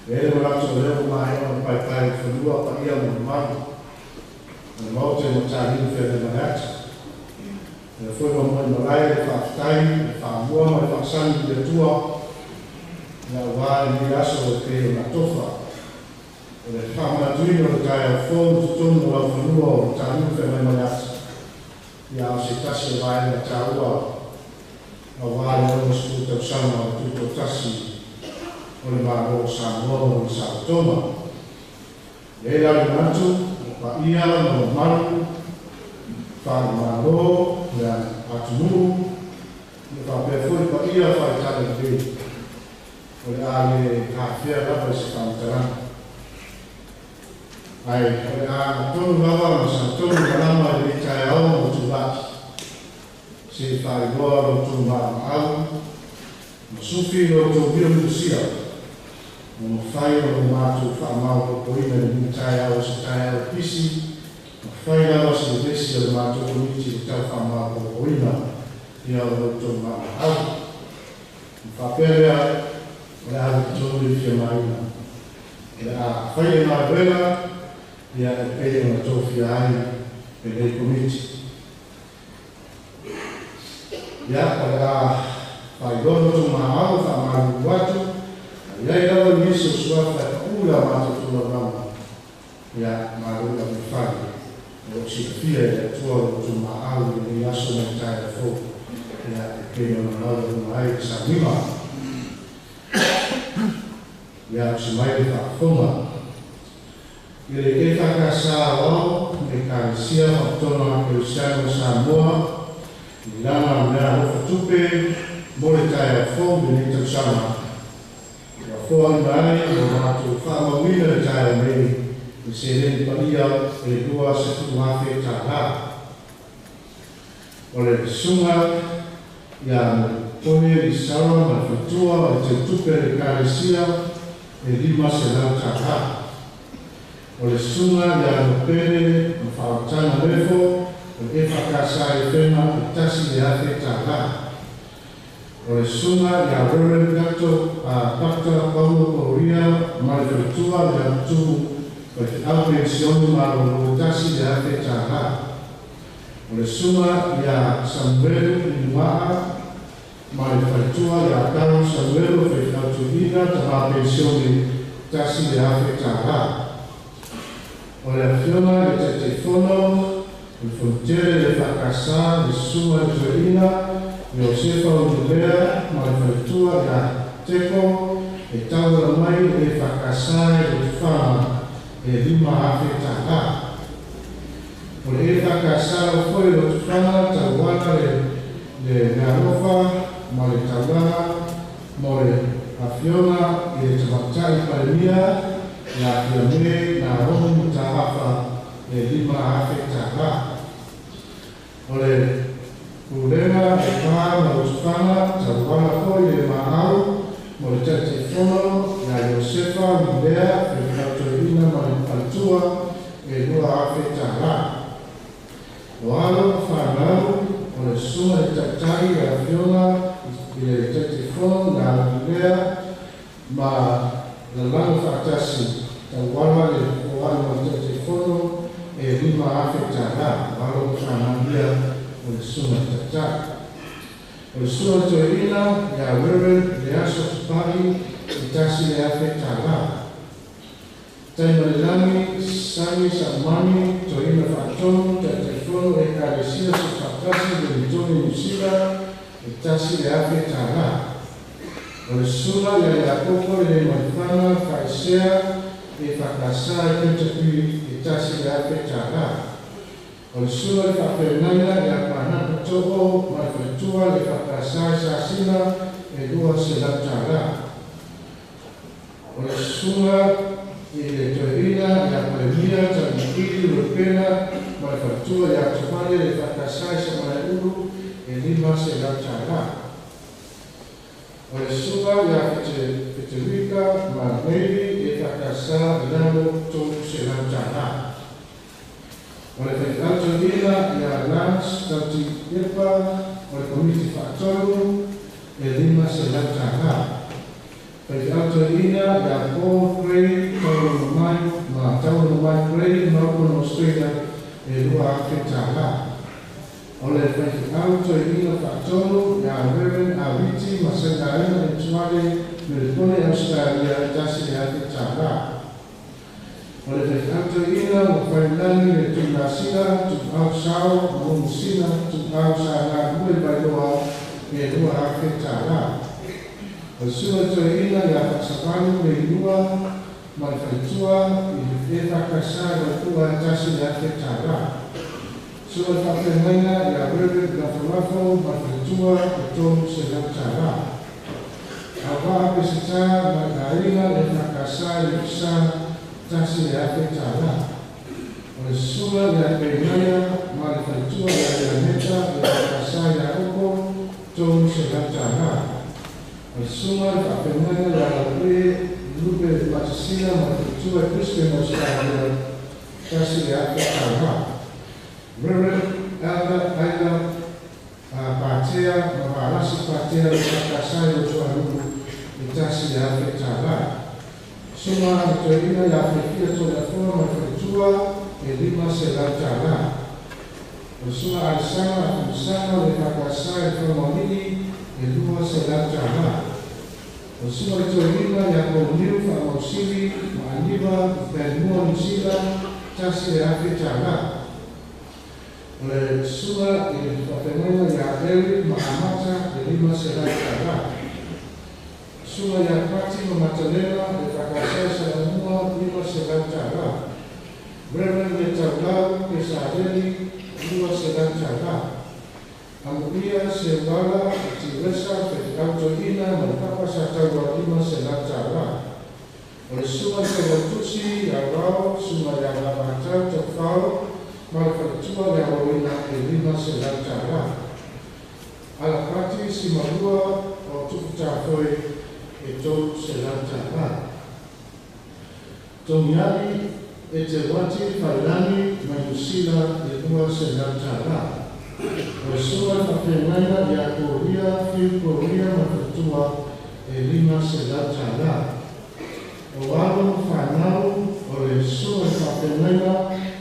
E i ai le manatu o lea ua maea ona paepae i fanua paia ma mamalu o le Maota i Mataniu Feagaimaleata. O lea foi ua molimalae le faafetai, le faamua ma le faasani i le Atua aua lenei aso e pei ona tofa. O le faamanatuina o le taeao fou i totonu o laufanua o Mataniu Feagaimaleata, ia a o se tasi o vaega taua aua le 60 tausaga o le tutoatasi o le Malo o Samoa ma lona saolotoga. E i ai la le manatu, o paia ma mamalu faale-Malo, le atunuu, ia faapea foi paia faale-Talalelei, o le a le afea lava i se faamatalaga. Ae o le a agatonu lava ma sagatonu malama i lenei taeao ma tulai, se i faailoa lo outou maaumaau ma sufi lo outou milomilosia ua mafai ona matou faamaopoopoina i lenei taeao o se taeao pisi ma fai lava se vevesi o le matou Komiti i le tau faamaopoopoina ia o lo outou maaumaau. Ma faapea lea, o le a ave totonu i fiamaina, o le a fai le galuega ia e pei ona tofia ai lenei Komiti. Ia, o le a faailoa lo outou maau e faamalulu atu, a i ai lava nisi o suafa e paʻu i a matou tulaulaga, ia, malo le auifale, o lo o silafia e le Atua lo outou maau i lenei aso ma le taeao fou, ia, e pei ona laualuga ai le sauniga. Ia, usi mai le faafofoga. I le EFKS Aoao ma Ekalesia Faapitoga Kerisiano o Samoa i lana meaalofa tupe mo le taeao fou i lenei tausaga, ua foaina ai ua matou faamauina i le taeao nei le seleni paia e $20,000. O le Susuga ia Tone Lisara ma le faletua o le teutupe a le Ekalesia e $500. O le Susuga ia Nopele ma Faaolataga Lefo o le EFKS i Afega e $1,000. O le Susuga ia Reverend Doctor Paulo Paulia ma le faletua le alutumu faifeau penisione malolo $1,000. O le Susuga ia Samuelu Inumaa ma le faletua ia Tau Samuelu faifeau toeaina tama penisione $1,000. O le Afioga i le Taitaifono o le Fonotele le EFKS le Susuga i le Toeaina Iosefa Uilelea ma le faletua ia Teko e tauala mai i le EFKS i Lotofaga e $5,000. O le EFKS lava foi i Lotofaga tauala le meaalofa ma le taulaga mo le Afioga i le Tamaitai Palemia Ia Fiame na Romo Mutahafa e $5,000. O le pulega e pā ma utufana tauala foi le maau mo le Taitaifono ia Iosefa Milea faifeau ma le faletua e $2,000. O alo ma fanau o le susuga i le taitai le afioga i le Taitaifono ia Milea ma lalago faatasi tauala le foai ma le Taitaifono e $5,000. O alo ma fanau ia o le susuga i le taitai. O le susuga i le toeaina ia Reverend le Aso Tupai e $1,000. Taimalelagi Sami Saumani toeaina faatonu Taitaifono Ekalesia Soofaatasi Wellingtone Niu Sila e $1,000. O le susuga ia Iakopo e le Malefana Faisea e Fakasa i Kentucky e $1,000. O le susuga i le faafeagaiga ia Panapa To'o ma le faletua le Fakasa i Sasina e $200. O le susuga i le toeaina ia Palemia Tagiili Ropena ma le faletua ia Tovale le Fakasa i Samalaeulu e $500. O le susuga ia Feterika ma Mary e Fakasa i lalo $300. O le faifeau toeaina ia Lance Tauti Epa o le Komiti Faatonu e $500. Faifeau toeaina ia Paul Gray Taulomai ma Taulomai Gray Melbourne, Australia e $2,000. O le faifeau toeaina faatonu ia Reverend Awiti ma Sailaina Etuale Melipone, Australia e $1,000. O le faifeau toeaina ua failagi le Tuilasila Tuuau Sao ma Umusina Tuuau sa galulue i Vailoa e $2,000. O le susuga i toeaina ia Faasavalu le Ilua ma le faletua i le Efakasa i Vaipua e $1,000. Susuga i le faafeagaiga ia Reverend Lafolafo ma le faletua e $300. Auvaa Peseta ma le aiga le Efakasa i Lefisa $1,000. O le susuga ia Peinaia ma le faletua ia Leaneta le Efakasa ia Oko $300. O le susuga i le faafeagaiga ia Laupue Lupe Matasila ma le faletua i Brisbane, Australia $1,000. Reverend Elder Aila Patea ma Valasi Patea le Fakasa i Rotoalu'u e $1,000. Susuga i le toeaina ia Faifia Toleafoa ma le faletua e $500. O le susuga Alesana Afamasaga le Fakasa i Faumaualii e $200. O le susuga i le toeaina ia Pouniu Faamausili ma Aniva i Valemua Niu Sila $1,000. O le susuga i le faafeagaiga ia Eric ma Amata e $500. Susuga ia Pati ma Matalena le Fakasa i Salamua $500. Reverend le Taulau Pesaleli $200. Amuia Seuala Tiresa faifeau toeaina ma le papa sa taua $500. O le susuga i failautusi ia Rao susuga ia Lavatau Taufao ma le faletua le aoaoina e $500. Alapati Simalua o Tufutafoe e $300. Togiai e Te Wati Failagi mai Niu Sila e $200. O le susuga i le faafeagaiga ia Koria Fiu Koria ma le faletua e $500. O alo ma fanau o le susuga i le faafeagaiga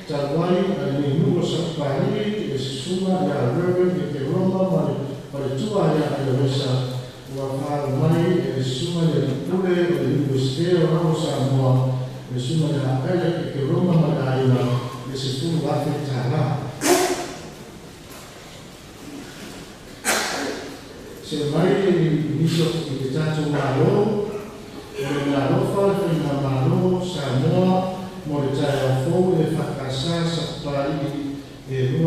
talu ai a lenei nuu o Sapapalii le susuga ia Reverend e te Roma ma le faletua ia Aioresa ua faalu mai e le susuga i le alii pule o le Iunivesite o Alo o Samoa le susuga ia Alec e te Roma ma le aiga le $10,000. Se mai le nisi i le tatou Malo o le meaalofa le faigamalo Samoa mo le taeao fou le Fakasa Sapapalii e $20,000.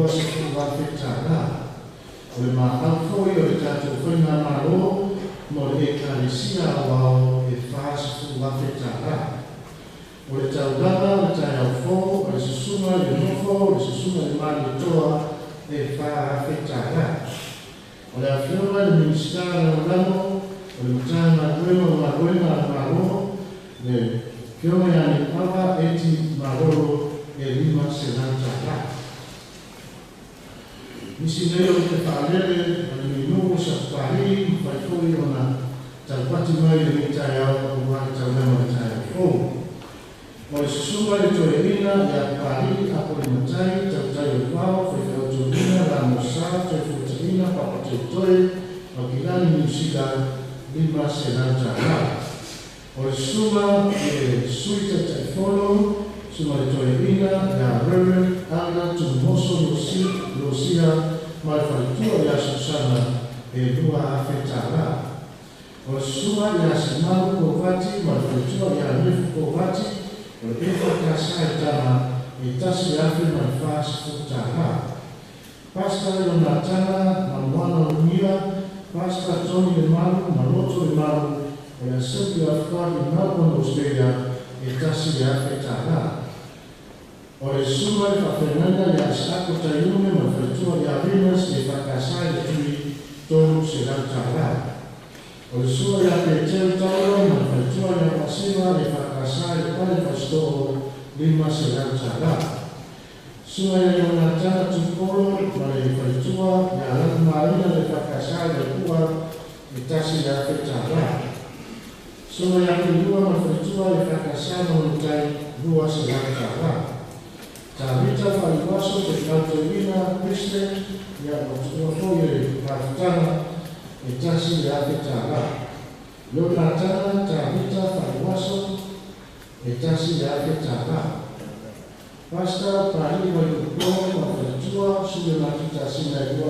O le maau foi o le tatou faigamalo mo le Ekalesia Aoao e $40,000. O le taulaga o le taeao fou, o le susuga i le nofo, o le susuga i le Malietoa e $4,000. O le afioga i le Minisita Lagolago o le Matagaluega o Galuega a le Malo, le afioga ia Niuava Eti Malolo e $500. Nisi nei o te faalele a le nuu o Sapapalii mafai foi ona taupati mai lenei taeao aua le taulaga o le taeao fou. O le susuga i le toeaina ia Papalii Apolimatai, tautai o le vao, faifeau toeaina, Lamosa, Toefuataina, Papatoetoe, Aukilani, Niu Sila, $500. O le susuga i le Sui Taitaifono, susuga i le toeaina ia Reverend Ana Tunumoso Iosia ma le faletua ia Susana e $2,000. O le susuga ia Simalu Kovati ma le faletua ia Nefu Kovati, o le EFKS e tama e $1,040. Pastor Ionatana Manuana Lumia, Pastor Tony Lemalu, Maloto Lemalu, o le Assembly of God in Melbourne, Australia, e $1,000. O le susuga i le faafeagaiga ia Isaako Taiume ma le faletua ia Venus e faakasā i le tui $300. O le susuga ia Peteu Tauro ma le faletua ia Pasila e faakasā i le pale Fasitoo $500. Susuga ia Ionatana Tupolo ma le faletua ia Lanumaina le faakasā i le Pua e $1,000. Susuga ia Pilua ma le faletua e faakasā Manutai $200. Tavita Falivaso te tautoina Kriste ia ua foi le mafutaga e $1,000. Ionatana Tavita Falivaso e $1,000. Pastor Pari Waiupo ma faletua Suge Matutasina e $200.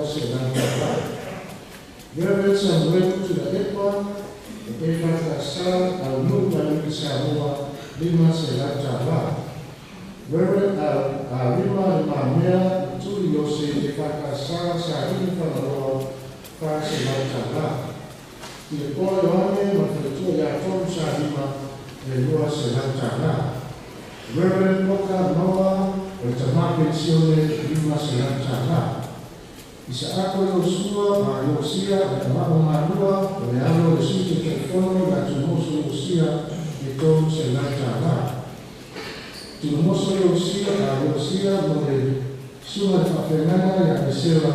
Reverend Samuel Tulaepa e EFKS au nuu ma Samoa $500. Reverend Arima le Mamea Tuli Iose e whakasā Sarini Whangaroa $400. I le Pola Ioane ma le faletua ia Tolu Salima e $200. Reverend Oka Noa o le tamā pensione $500. Isaako Iosua ma Iosia o le tamao malua o le alo o le Sui Taitaifono ia Tunumoso Iosia e $300. Tunumoso Iosia a Iosia mo le susuga i le faafeagaiga ia Esera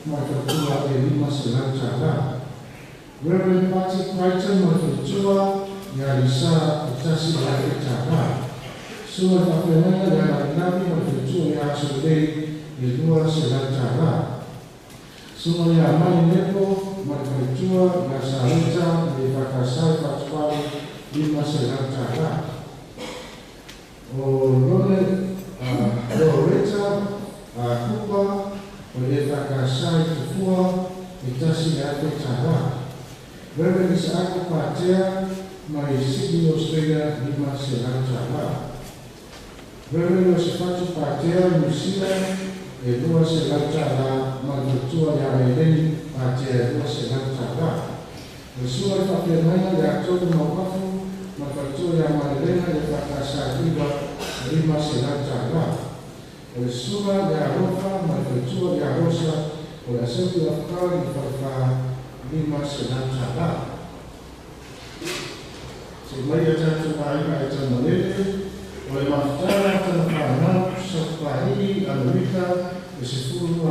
ma le faletua e $500. Reverend Patrick Crichton ma le faletua ia Lisa e $1,000. Susuga i le faafeagaiga ia Lavilavi ma le faletua ia Asolelei e $200. Susuga ia Mani Nepo ma le faletua ia Saleta le EFKS i Fatuvalu $500. O Lone Loretta Kupa o le EFKS i Tafua e $1,000. Reverend Isaako Patea mai Sydney, Australia $500. Reverend Iosefatu Patea, New Zealand e $200 ma le faletua ia Eleni Patea e $200. O le susuga i le faafeagaiga ia Tolu Mauafu ma le faletua ia Malelena le EFKS Iva $500. O le susuga ia Alofa ma le faletua ia Rosa o le Assembly of God i Falefa $500. Se mai a tatou aiga e taumalele, o le mafutaga tana whanau Sapapalii Amerika e $12,000.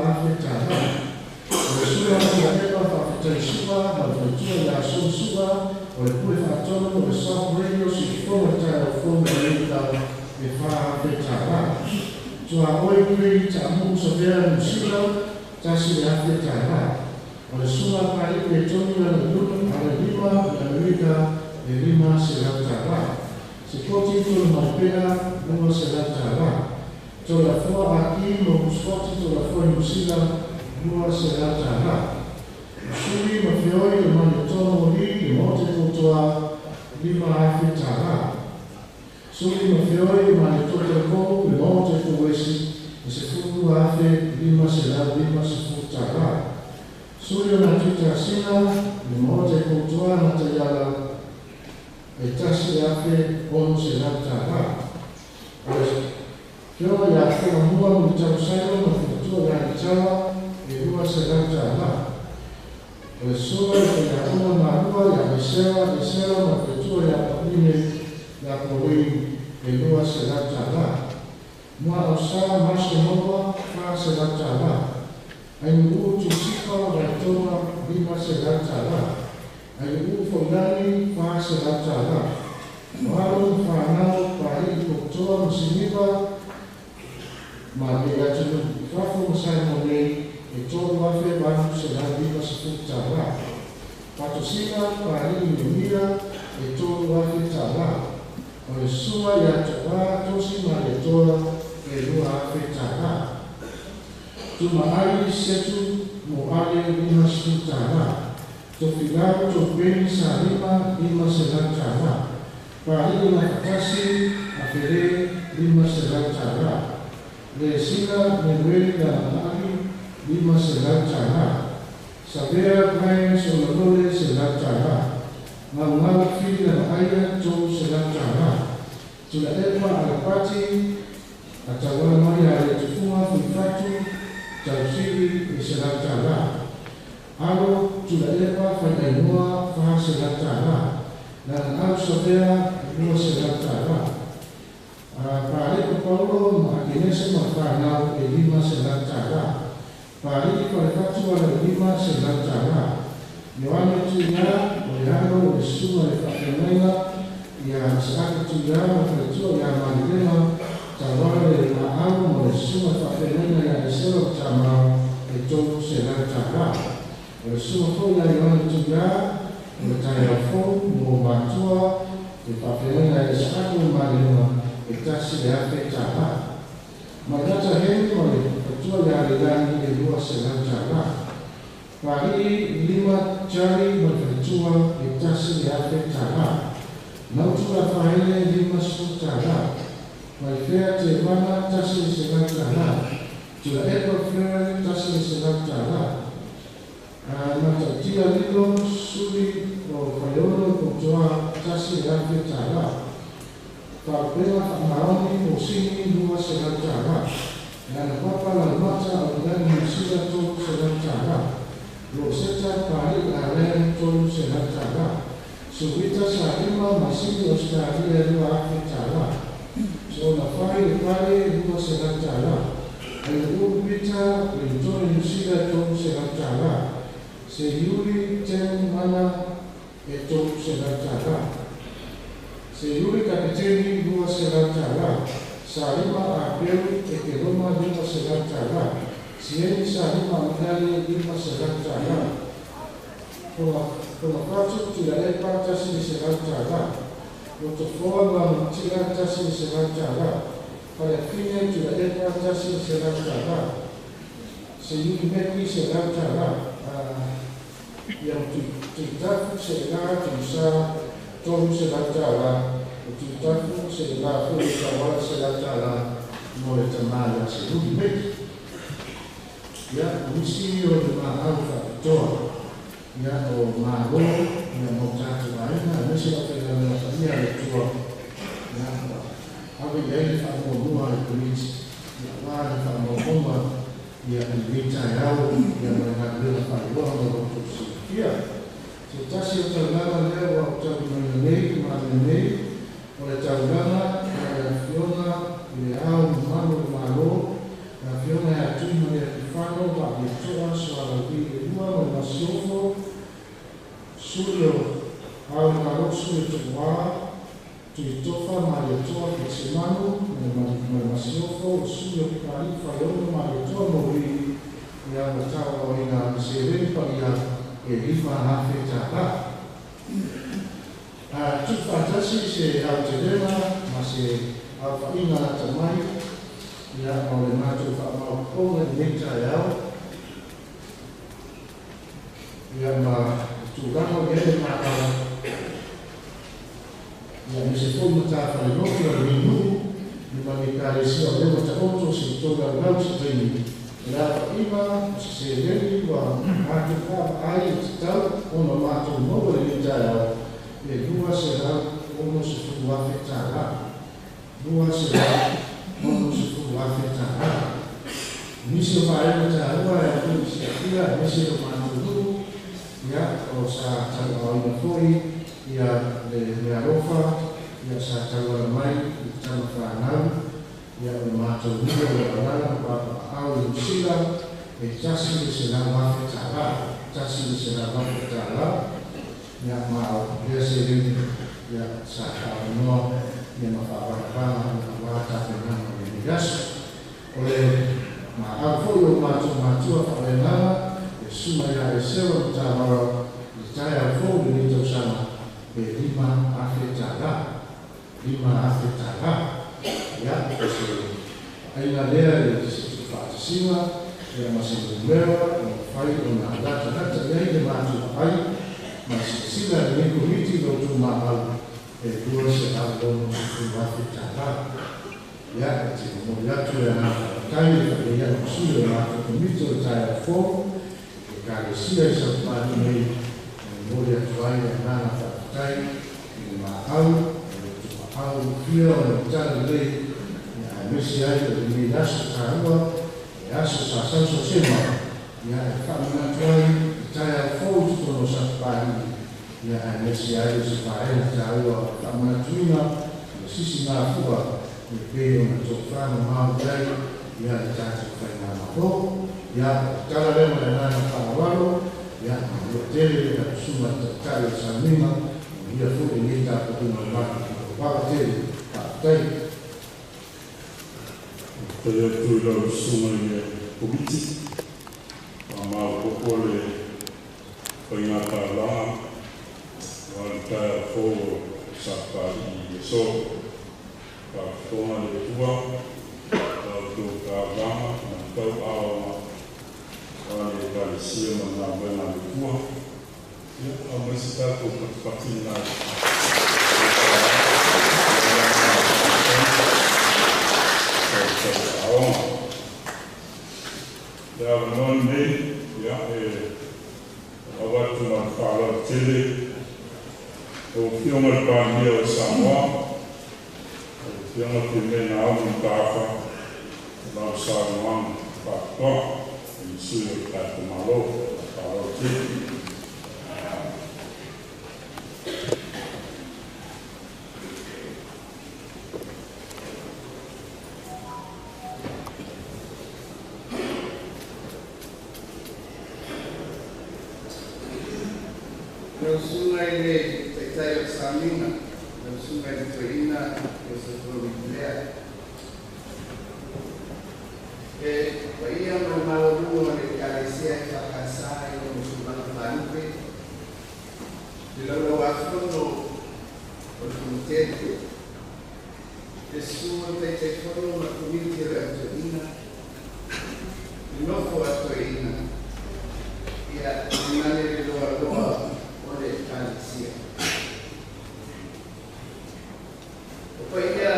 O le susuga ia Epa Faafetai Su'a ma le faletua ia Sonu Su'a o le pule faatonu o le South Radio Siufono le taeao fou Amerika e $4,000. Tuaoi Craig Ta'amu'u Savea New Zealand $1,000. O le susuga Pali Petoni ale lima i Amerika e $500. Sekoti Tolu Maipea $200. Tolafoa Aki mo Musfoti Tolafoa New Zealand $200. Usuli ma Feoi le Manetomo li le Maote Kotoa $5,000. Suli ma Feoi le Manetoto Kou le Maote Kouesi e $12,550. Suli o na Tuitasina le Maote Kotoa na Taiala e $1,600. O le Afioga ia Fogamua Mulitalo Simon ma le faletua ia Alitaua e $200. O le Susuga i le Faiaoga Malua ia Esera Esera ma le faletua ia Pauline ia Pauline e $200. Muaausa Maso Maua $400. Ainu'u Tusika Vaitoga $500. Ainu'u Foilagi $400. O alo ma fanau Paali'i Potoa ma Siniva ma le atunuu i fafo ma Samoa nei e $3,850. Patosina Paali'i Nemia e $3,000. O le Susuga ia To'a Tosi Malietoa e $2,000. Tumaai Setu mo Ale $50. Tofilau Topeni Salima $500. Paali'i Gafatasi Afele $500. Lesina Menueli Laganaali $500. Savea Brian Solalole $100. Gaugau Fili Lagaaia $300. Tulaʻepa Alapati atauala mai ia Letufuga Fuifatu Tausili e $100. Alo Tulaʻepa Faiainoa $400. Lagaau Savea $200. Palepa Paulo ma Akenese ma fanau e $500. Paali'i Falefatu Alaulima $100. Ioane Tuiā o le alo o le susuga i le faafeagaiga ia Isaaka Tuiā ma faletua ia Malilema tauala le laau ma le susuga i le faafeagaiga ia Esera o Tamā e $300. O le susuga foi ia Ioane Tuiā o le taeao fou mo matua le faafeagaiga ia Isaaka ma Malilema e $1,000. Mailata Hemi ma le faletua ia Leilani e $200. Paali'i Lima Jali ma le faletua e $1,000. Nautu Rafaele $50. Maifea Tevana $100. Tulaʻepa Fleur $100. Matautia Lilo Suli o Faleolo Potoa $1,000. Faalupega Faamaoni Posini $200. Leanapapa Laumata Aulilani Niusila $300. Roseta Paali'i Allen $300. Suita Salima Masini Ausetalia $2,000. Soonafai Lepale $200. Ainu'u Pita Lentone Niusila $300. Seiuli Temu Mana e $300. Seiuli Kapiteni $200. Salima Apelu Ekeloma $500. Sieni Salima Aminale $500. Fogafatu Tulaʻepa $100. Lotofoa Manuatila $100. Faleafine Tulaʻepa $100. Seiuli Meki $100. Ia ma Tuitafu Seʻelā Tuisā $300. O Tuitafu Seʻelā foi tauala $100 mo le tamā ia Seiuli Meki. Ia o nisi o le maau faapitoa ia o Malo ia ma o tatou aiga aemaise le aufaigaluega paia a le Atua ia ua ave i ai le faamuamua a le Komiti ia auā le faamaumauga ia i lenei taeao ia ma le galuega faailoa ma lo outou silafia. Se tasi o taulaga lea ua ou taulimaina nei ma ave nei o le taulaga a le Afioga i le Ao Mamalu o le Malo, le Afioga ia Tuimalealiifano Vaaleto'a Sualauvi II ma le Masiofo, Sui o Ao o le Malo, Sui o Tuuā Tuitofa Malietoa Fitisemanu ma le Masiofo, o Sui o Papali'i Faleolo Malietoa Mauii ia ua tauaoina ma seleni paia e $5,000. Tuufaatasi se aotelega ma se aofaiga lata mai ia ma o le matou faamaopoopoga i lenei taeao ia ma le tulaga o i ai le maau ia aemaise foi matafalenofi o lenei nuu ma le Ekalesia o lea ua taoto se i tou laulau se taimi. O le aofaiga o se seleni ua matou vaavaai e tatau ona matou maua i lenei taeao e $260,000. $260,000. Nisi o vaega taua e atu i silafia, nisi o matou ia o sa tauaoina foi ia le mealofa ia sa tauala mai i tama whanau ia o le matou nuu o le alala ma papaau i Musila e $100,000, $100,000 ia ma o lea seleni ia sa whaanoa ia ma whaavagavaga ma wā tapenaga o lenei aso. O le maau foi o matou matua whaaleagaga e suma ia e sewa ma tāmara i taeao fou lenei tausaga e $5,000, $5,000. Ia, o se aina lea e se tuufaatasiga ia ma se numera o mafai ona latalata i ai le matou ai ma silasila lenei komiti lo outou maau e $260,000. Ia, e te momoli atu le agaga faafetai e faaleia ma sui o le matou komiti o le taeao fou e ekalesia i Sapapalii nei e momoli atu ai le agaga faafetai i le maau o le tumaau fia o le tala lelei ia aemaise ai o lenei aso taua e aso sa sausasema ia e faamanatu ai i taeao fou i totonu o Sapapalii ia aemaise ai o se vaega taua faamanatuina le sisi mafua e pei ona tofamamao i ai ia le tatou faigamalo. Ia tala lea ma le agaga faaaloalo ia manuia tele le tapusuga le taitai o le sauniga manuia foi lenei tapuaiga o le matou vava tele. Faafetai. Faafetai atu i lau susuga i le komiti faamaopoopo le faiga tālaga aua le taeao fou o Sapapalii i le aso. Faafofoga le Atua la outou taulaga ma le tauaoga aua le ekalesia ma le galuega a le Atua. Ia aumai se tatou patipati lena tauaoga. Le avanoa lenei ia e avatu ma le faaaloalo tele lau Afioga i le Palemia o Samoa, lau Afioga Fiamē Naomi Mataafa, lau saunoaga faapitoa i le sui o le tatou Malo. Faaaloalo tele. Lau susuga i le taitai o le sauniga, lau susuga i le toeaina Iosefo Uilelea. E paia ma le maualuga o le ekalesia e faakasā i ona tulaga faalupe, le laulauafono o le fonotele, le susu o le taitaifono ma le komiti o le au toeaina, le nofo a toeaina, ia tainane le loaloa o le ekalesia. O paia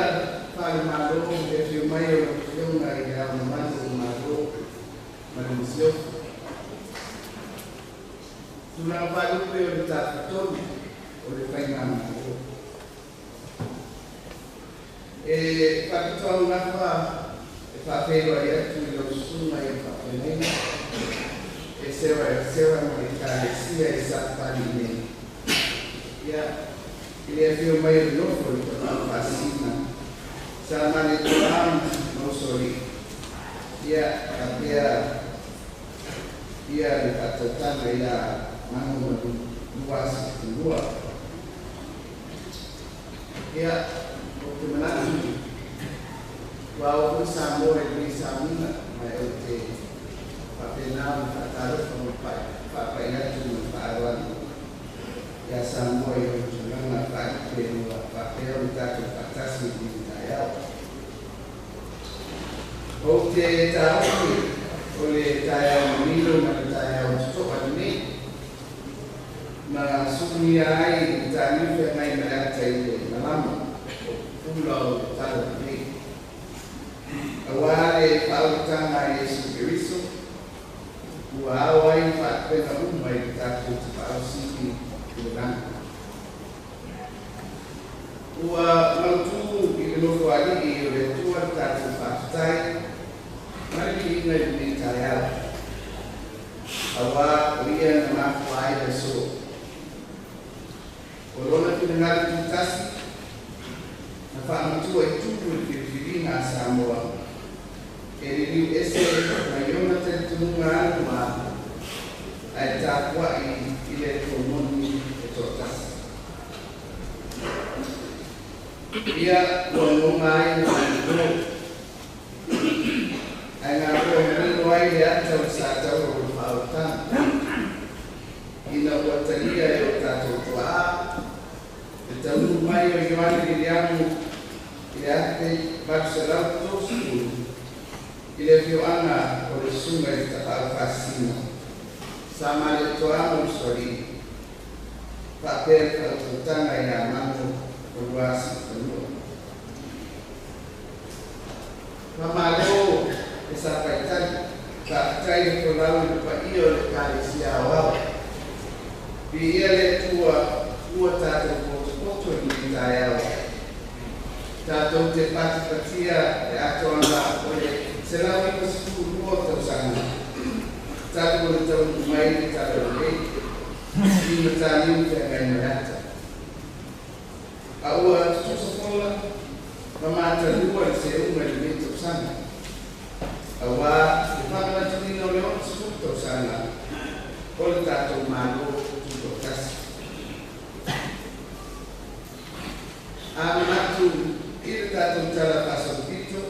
faalemalo le afio mai o lau Afioga i le Ao Mamalu o Malo ma le Masiofo. Tulaga faalupe o le tafatolu o le faigamalo. E faapitoaugafa e faafeiloai atu i lau susuga i le faafeagaiga e sewa ma le ekalesia i Sapapalii nei. Ia, i le afio mai o le nofo i le tamau faasisina sa maletoa ma usoalii. Ia, faapea ia le faatautaga ia Mago ma 22. Ia, ou te manatu ua ao foi Samoa i lenei sauniga ma e ou te faapena ona faatalofa ma faapai atu ma le faaaloalo ia Samoa i ona tulaga faalupe ua faapea ona tatou faatasi i lenei taeao. Ou te taofi o le taeao manino ma le taeao totoa lenei na sulugia ai le mataniu feagai ma le ata i le malama o pupula o le tala lenei. Auā le faaulutaga a Iesu Keriso ua ao ai faalupega uma i le tatou tapaau sili i le lagi. Ua mautū i le nofoalii o le Atua le tatou faafetai ma le viiga i lenei taeao, auā o ia na mafua ai le aso. O lona finagalo tutasi na faamatua i tupu i le filifiliga a Samoa e liliu ese mai ona talitonuga aluā ae tapua'i i le Atua moni e toatasi. Ia ua mauma ai le faigō ae gafoa manino ai le ata o le sataua o le faaolataga ina ua talia e o tatou tuaā le taunuu mai o Ioane Viliamu i le 1830 i le afioaga o le susuga i le Tapaau Faasisina sa Malietoa ma Usoalii faapea le faautautaga iā Mago o Luasiufanua. Faamalo e sapaitali, faafetai le folau i le paia o le Ekalesia Aoao. Viia le Atua ua tatou potopoto i lenei taeao tatou te patipatia le atoaga o le 192 tausaga talu o le taunuu mai le Talalelei i Mataniu Feagaimaleata, a ua tutusa fola ma matalua le seuga i lenei tausaga auā le faamanatuina o le 60 tausaga o le tatou Malo Tutoatasi. A manatu i le tatou tala faasolopito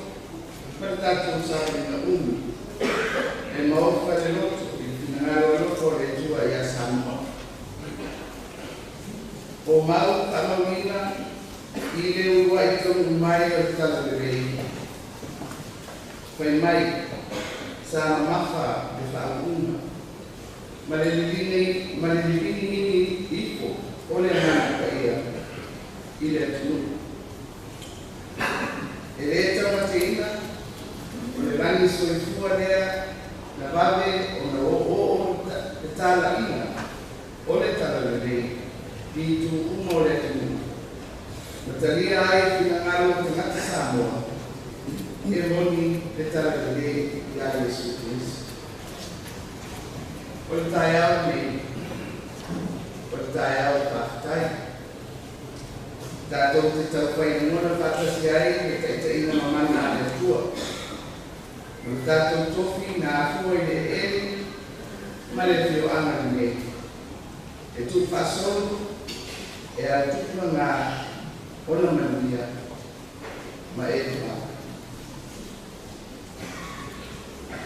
ma le tatou sauniga umi e maofa le loto i le finagalo alofa o le Atua iā Samoa. O mau faamauina i le uluai taunuu mai o le Talalelei fai mai sa mamafa le faauuga ma le lilinini ifo o le Agaga Paia i le atunuu. E lē taumateina o le lagi soifua lea na vave ona oooo le talaʻiga o le Talalelei i itu uma o le atunuu ma talia ai finagalo o tagata Samoa e moni le Talalelei iā Iesu Keriso. O le taeao lenei o le taeao faafetai tatou te taufai lagona faatasi ai le taitaiga mamana a le Atua ma le tatou tofi na afua i le eleele ma le afioaga lenei e tuufaasolo e autupulagā ona manuia ma e toaga.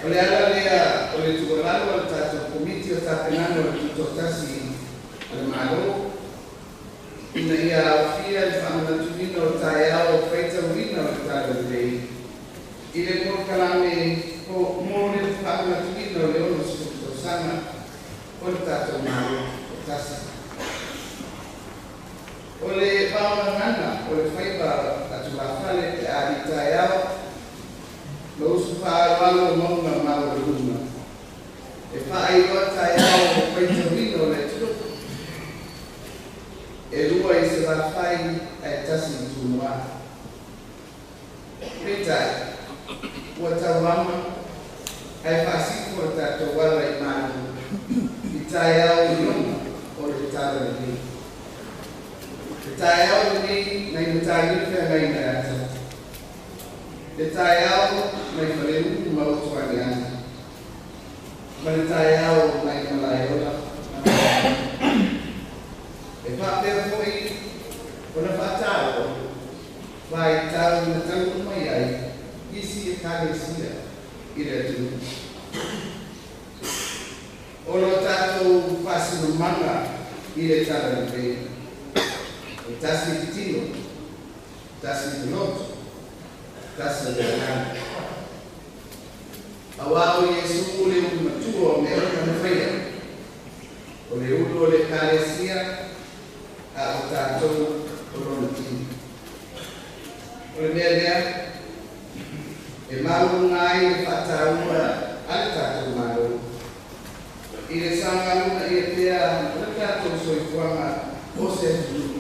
O le ala lea o le tuualalo a le tatou Komiti o Tapenaga o le Tutoatasi a le Malo ina ia aofia le faamanatuina o taeao faitauina o le Talalelei i le polokalame mo le faamanatuina o le 60 tausaga o le tatou Malo Tutoatasi. O le vaogagana o le faiva a tulafale pe a litaeao ma usu faaaloalo o mauga maualuluga e faailoa taeao faitauina o le atunuu e lua i Salafai ae tasi i Tumua. Peitai ua tauama ae faasifo le tatou ala i malu i taeao ioga o le Talalelei. Le taeao lenei nai Mataniu Feagaimaleata, le taeao nai Faleu ma Utuagiagi, ma le taeao nai Malaeola ma Malaeola. E faapea foʻi ona faataua vaitau na taunuu mai ai isi Ekalesia i le atunuu. O lo tatou faasinomaga i le Talalelei, e tasi le tino, tasi le loto, tasi le agaga. Auā o Iesu le ulu matua o mea uma na faia, o le ulu o le Ekalesia a o tatou o lona tino. O le mea lea e maualuga ai le faataua a le tatou Malo i le saogaluma pea o le tatou soifuaga o se atunuu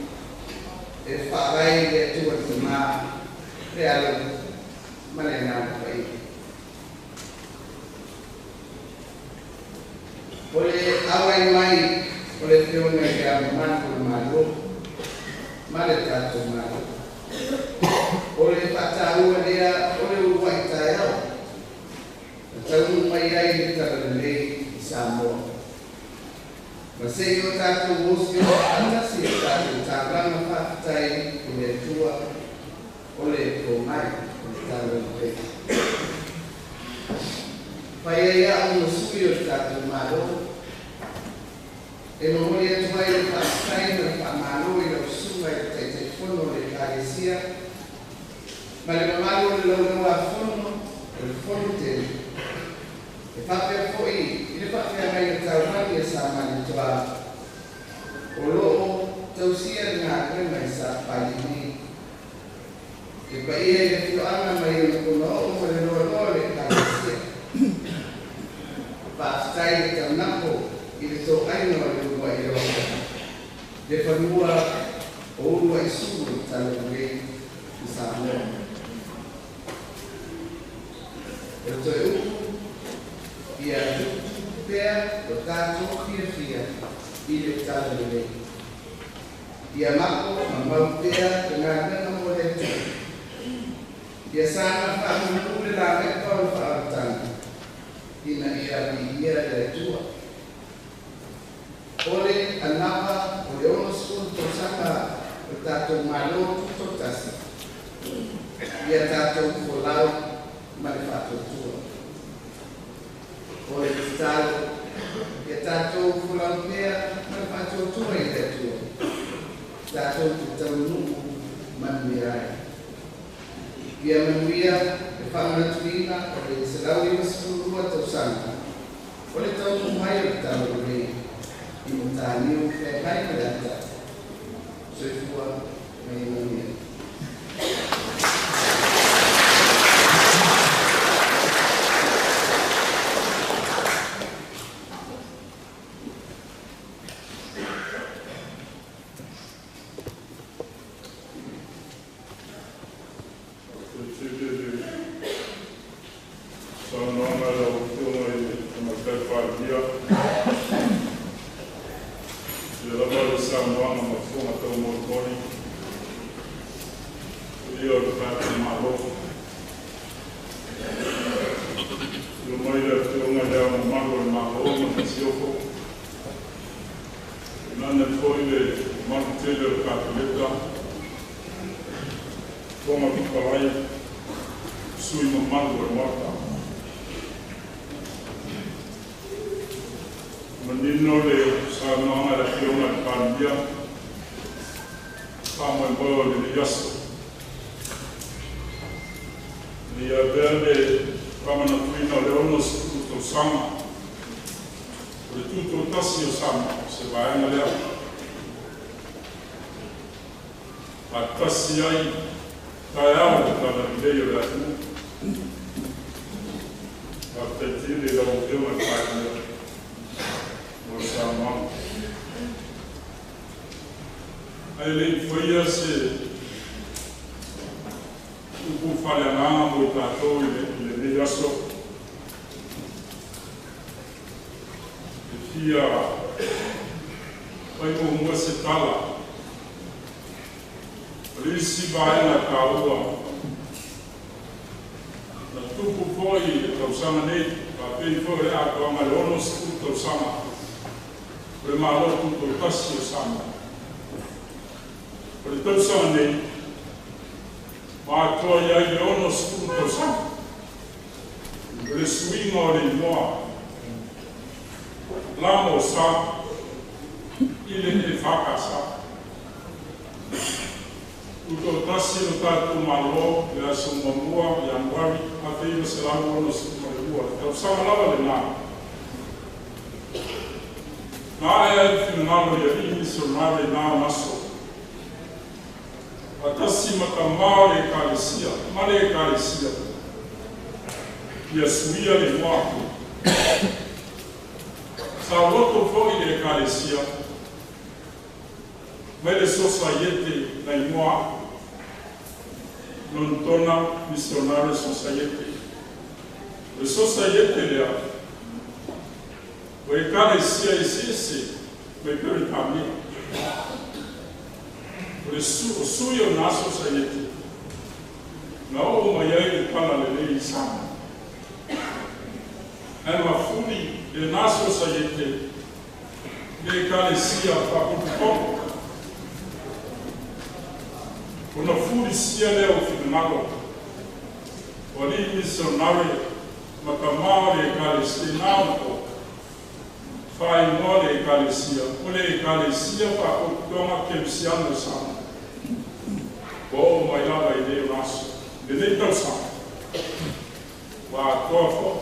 e faavae i le Atua le Tamā, O le auai mai o le Afioga i le Ao Mamalu o le Malo ma le tatou Malo. O le faataua lea o le uluai taeao na taunuu mai ai le Talalelei i Samoa. Ma se i o tatou osi o faatasi e tatou taulaga faafetai i le Atua o le pomai o le Talalelei. Fai ai au ma sui o le tatou Malo e momoli atu ai le faafetai ma le faamalo i lau susuga i le Taitaifono o le Ekalesia ma le mamalu o le laulauafono o le Fono Tele e faapea foi i le faafeagaiga taulagi a Sa Malietoa o loo tausia le galuega i Sapapalii le paia i le afioaga mai ona ponaoo ma le loaloa o le Ekalesia. Faafetai le taunako i le toaiga o le uluai alofa le fanua o uluai sulu o le Talalelei i Samoa. O le toe upu ia tuputupu pea o tatou fiafia i le Talalelei. Ia mako ma mau pea le galuega mo le Atua. Ia saga faamunu le lamepa o le faaolataga ina ia viia le Atua. O le anava o le 60 tausaga o le tatou Malo Tutoatasi, ia tatou folau ma le faatuatua. O le tatalo, ia tatou folau pea ma le faatuatua i le Atua, tatou te taunuu manuia ai. Ia manuia le faamanatuina o le 192 tausaga o le taunuu mai o le Talalelei i Mataniu Feagai ma le Ata. Soifua ma ia manuia. Saunoaga i lau Afioga i le Tamaitai Palemia. Ia lava le saunoaga ma fofoga taumolimoli ia o le tatou Malo. Afio mai le Afioga i Le Ao Mamalu o le Malo ma le Masiofo. Tainane foi le mamalu tele o le Kapeneta, Fofoga Fetalai, sui mamalu o le Maota. Manino le saunoaga a le Afioga i le Palemia, faamoemoe o lenei aso. Ina ia avea le faamanatuina o le 60 tausaga o le tutoatasi o Samoa, se vaega lea. Faatasi ai taeao le talalelei o le atunuu. Faafetai tele i lau Afioga i le Palemia mo le saunoaga. Ae le i faia se upu faaleagaga mo i tatou i lenei aso, e fia fai muamua se tala. O le isi vaega taua na tupu foi i le tausaga nei, faapei foi o le atoaga le 60 tausaga o le Malo Tutoatasi o Samoa. O le tausaga nei, ma atoa i ai le 60 tausaga o le suiga o le igoa Lamo Sa i le EFKS. Tutoatasi lo tatou Malo i le aso 1 Ianuari 1962, tausaga lava lena. Na ae ai le finagalo i alii misionare i na ona aso. Faatasi ma tamā o le Ekalesia ma le Ekalesia ia suia le igoa. Sa loto foi le Ekalesia mai le Sosaiete na igoa Lontona Missionary Society. O le Sosaiete lea ua O ekalesia eseese mai Peretania. O le o sui o na aso saiete. Na oo mai ai le tala lelei i Samoa. Ae mafuli le na aso saiete le ekalesia faapotopoto. Ona fulisia lea o finagalo. O alii misionare ma tamā o le ekalesia i na ona faaigoa le ekalesia o le ekalesia faapotopotoga kerisiano i Samoa. Ua oo mai lava i lē ona aso. Lenei tausaga. Ua atoa fo'i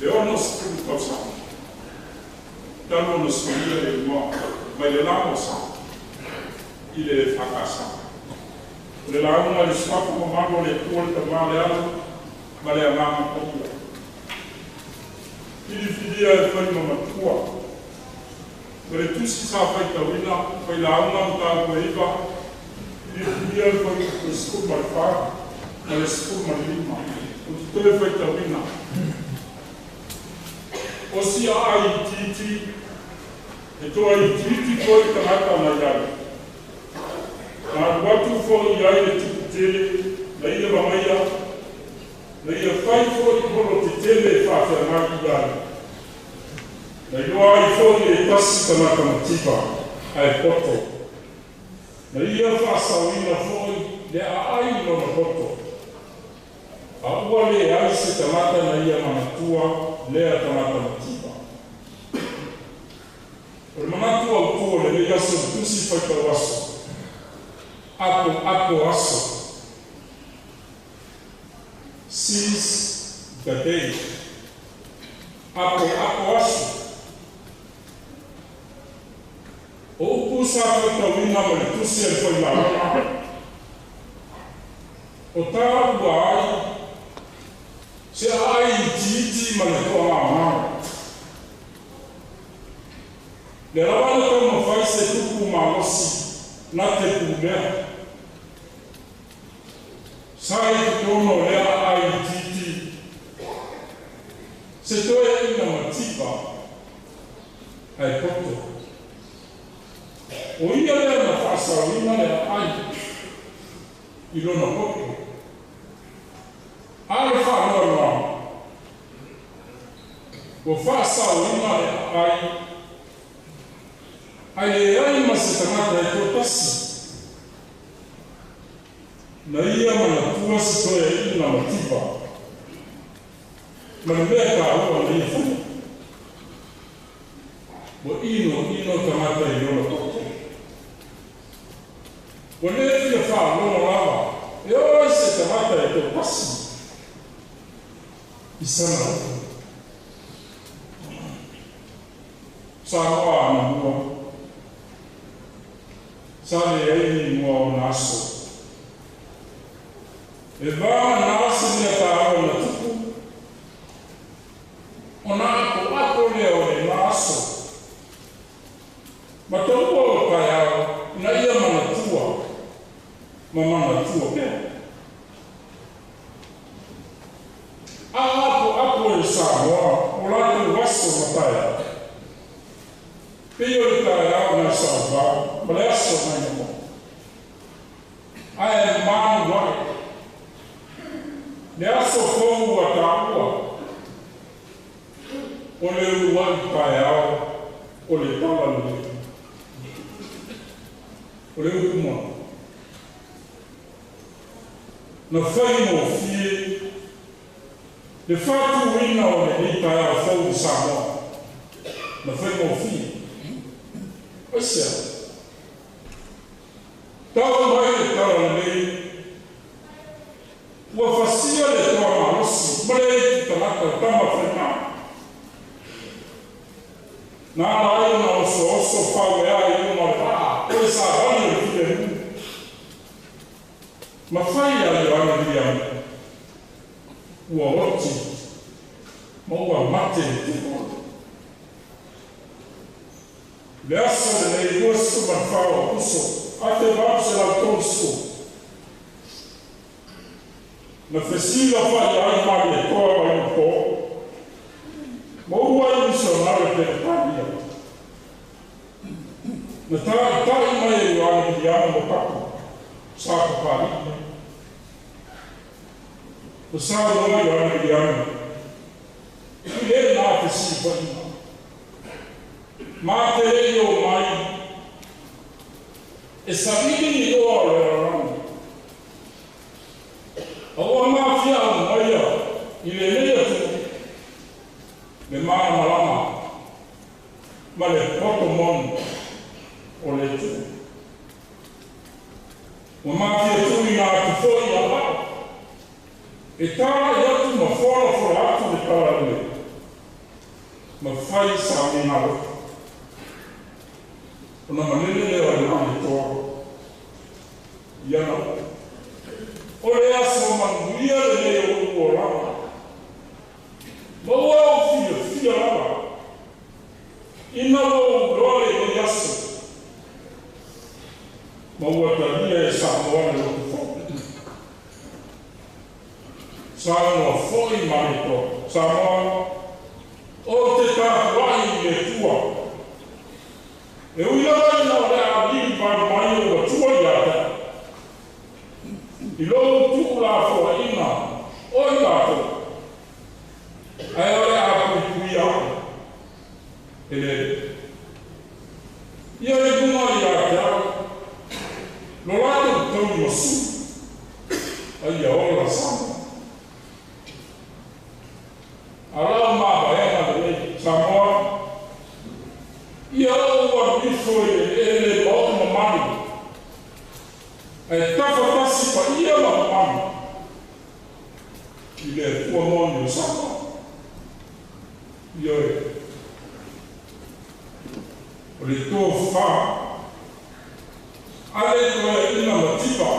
le 60 tausaga. Talu ona suia le igoa mai le lago o Samoa i le EFKS. O le lauga i le suafa mamalu o le Atua le Tamā le Alo ma le Agaga Paia. Filifilia e fai ma matua. O le tusi sa faitauina failauga mataupu e 9, filifilia le fuaiupu e 14 ma le 15. Ou te toe faitauina. O si aai itiiti, e toa itiiti foi tagata na i ai. Na alu atu foi i ai le tupu tele, na ia vagaia, na ia fai foi polo tetele e faafeagai i ai. Na iloa ai foi e tasi tagata mativa, ae poto. Na ia faasaoina foi le aai i lona poto. A ua leai se tagata na ia manatua lea tagata mativa. O le manatu autū o lenei aso le tusi faitau aso. Apo apo aso. Seize the day. Apo apo aso. O upu sa faitauina ma le tusi a le failauga. O taua ai se aai itiiti ma le toagamalo. Le lava na taumafai se tupu malosi na te pulea. Sa i totonu o lea aai itiiti se toeaina mativa ae poto. O ia lea na faasaoina le aai i lona poto. A le faanoanoaga, ua faasaoina le aai ae leai ma se tagata e toatasi na ia manatua se toeaina mativa ma le mea taua na ia faia. Ua inoino tagata i lona poto. Ua lē fia faalogo lava e oo ai se tagata e toatasi i sana upu. Samoa anamua. Sa leai ni igoa o ona aso. E vagana se mea taua na tupu, ona apoapo lea o lena aso. Ma taua o taeao ina ia manatua ma manatua pea. A apoapo e le Samoa o latou aso ma taeao. Pei o le taeao nai Sauvao ma le aso nai Nomoa. Ae manu ae. Le aso fou ua taua o le uluai taeao o le tala lelei. O le upu moni. Na faigofie le faatuina o lenei taeao fou i Samoa. Na faigofie. Aisea? Tau mai le tala lelei ua fasia le toamalosi ma le iti tagata tama faiga. Na ala ai ona osooso fauea i luga o le vaa o le savali o le filemu. Ma fai a Ioane Viliamu ua oti ma ua mate le tino. Le aso lenei 24 o Aokuso 1830. Na fesilafa'i ai Malietoa ma Iupo, ma ua ai misionare Peretania. Na tātai mai e Ioane Viliama mo papu, sa papali'i nei. Na saunoa Ioane Viliama, i lē na fesilifaʻiga. Ma te leʻi o mai, e savili ni oa o le lalolagi. A ua mafiaʻa maia i lenei atunuu le malamalama ma le poto moni o le Atua. Ua mafia tuuina atu foʻi aʻao e talaʻi atu ma folafola atu le talalelei ma fai sauniga loto. Ona malele lea o le Malietoa i ana upu. O le aso manuia lenei o oʻu olaga, ma ua ou fiafia lava ina ua ou iloa lenei aso, ma ua talia e Samoa le loto foʻi. Saunoa foʻi Malietoa, Samoa, ou te tapuaʻi i le Atua. E ui lava ina o le a lilivalu mai ou atua iā te au. I lou tuulafoaiga o i latou, ae o le a puipuia au e le Alii. Ia i luga iā te au lo latou tauimasui, a ia ola Samoa. A lau mavaega lenei, Samoa, ia ou alu ifo i eleele ma ou mamalu, ae tafatasi paia ma mamalu i le Atua moni o Samoa. Ioe, o le tofa a le toeaina mativa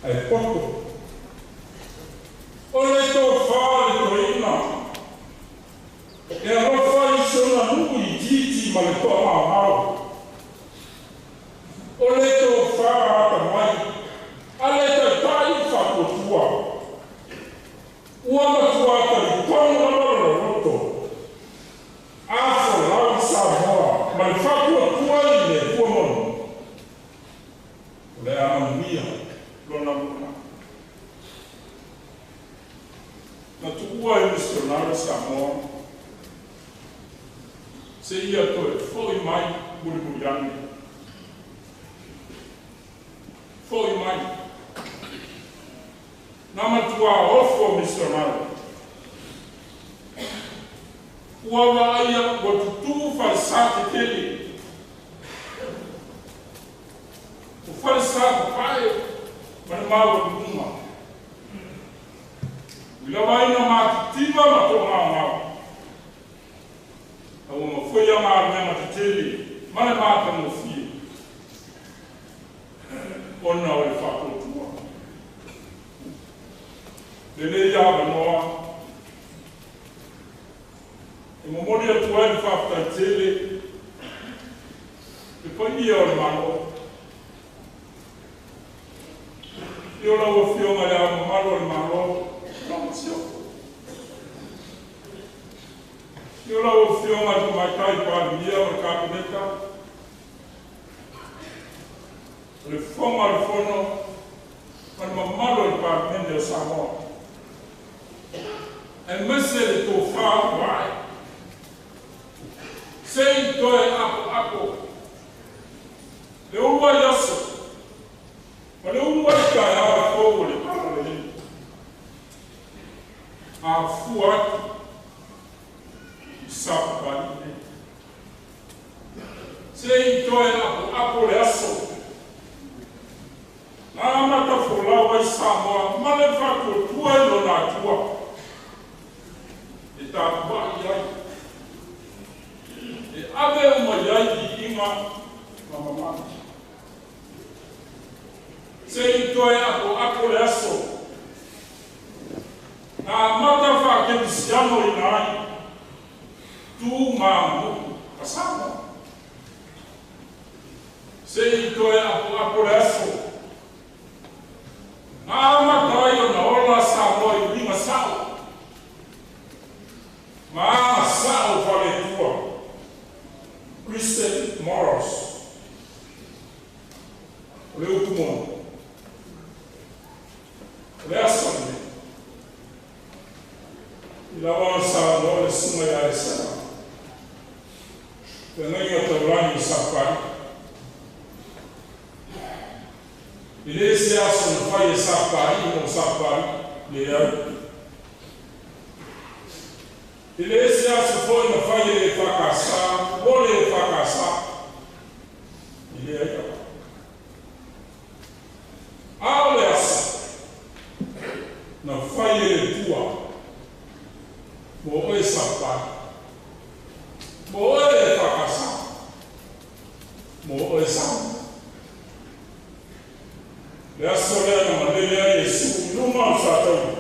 ae poto. O le tofa a le toeaina e alofa i si ona nuu itiiti ma le toamaomao. O le tofa atamai a le taitai faatuatua. Ua matuā talitonu lava lona loto a folau i Samoa ma le faatuatua i le Atua moni. O le a manuia lona lumanai. Na tuua e misionare Samoa seia toe foʻi mai mulimuli ane. Foʻi mai. Na matuā ofo misionare. Ua vaaia ua tutū falesā tetele. O falesā papae ma le maualuluga. Ui lava ai na matitiva ma toʻagaogao. A ua mafoia galuega tetele ma le matagofie ona o le faatuatua. Lenei avanoa e momoli atu ai le faafetai tele le paia o le Malo. I o lau Afioga i Le Ao Mamalu o le Malo ma lau Masiofo. I o lau Afioga i le Tamaitai Palemia ma le Kapeneta, o le Fofoga o le Fono ma le mamalu o le Palemene o Samoa, aemaise le tofa ua ae, se i toe apoapo le uluai aso ma le uluai taeao fou o le Tala Lelei. Afua atu i Sapapalii nei. Se i toe apoapo le aso na amata folau ai Samoa ma le faatuatua i lona Atua e tapuaʻi ai, e ave uma i ai viiga ma mamalu. Se i toe apoapo le aso na amata faakerisianoina ai tu ma aganuu a Samoa. Se i toe apoapo le aso na amata ai ona ola Samoa i uiga saʻo ma aga saʻo O le upu moni, o le aso lenei, i lava ona saunoa le susuga ia Esera, feagaiga taulagi i Sapali. E le se aso na fai e Sapali mo Sapali, leai. E le se aso foi na fai e EFKS mo le EFKS, e leai lava. A o le aso na fai e le Atua mo oe Sapali, mo oe EFKS, mo oe Samoa. Le aso lea na malele ai Iesu i luma o le faatauli,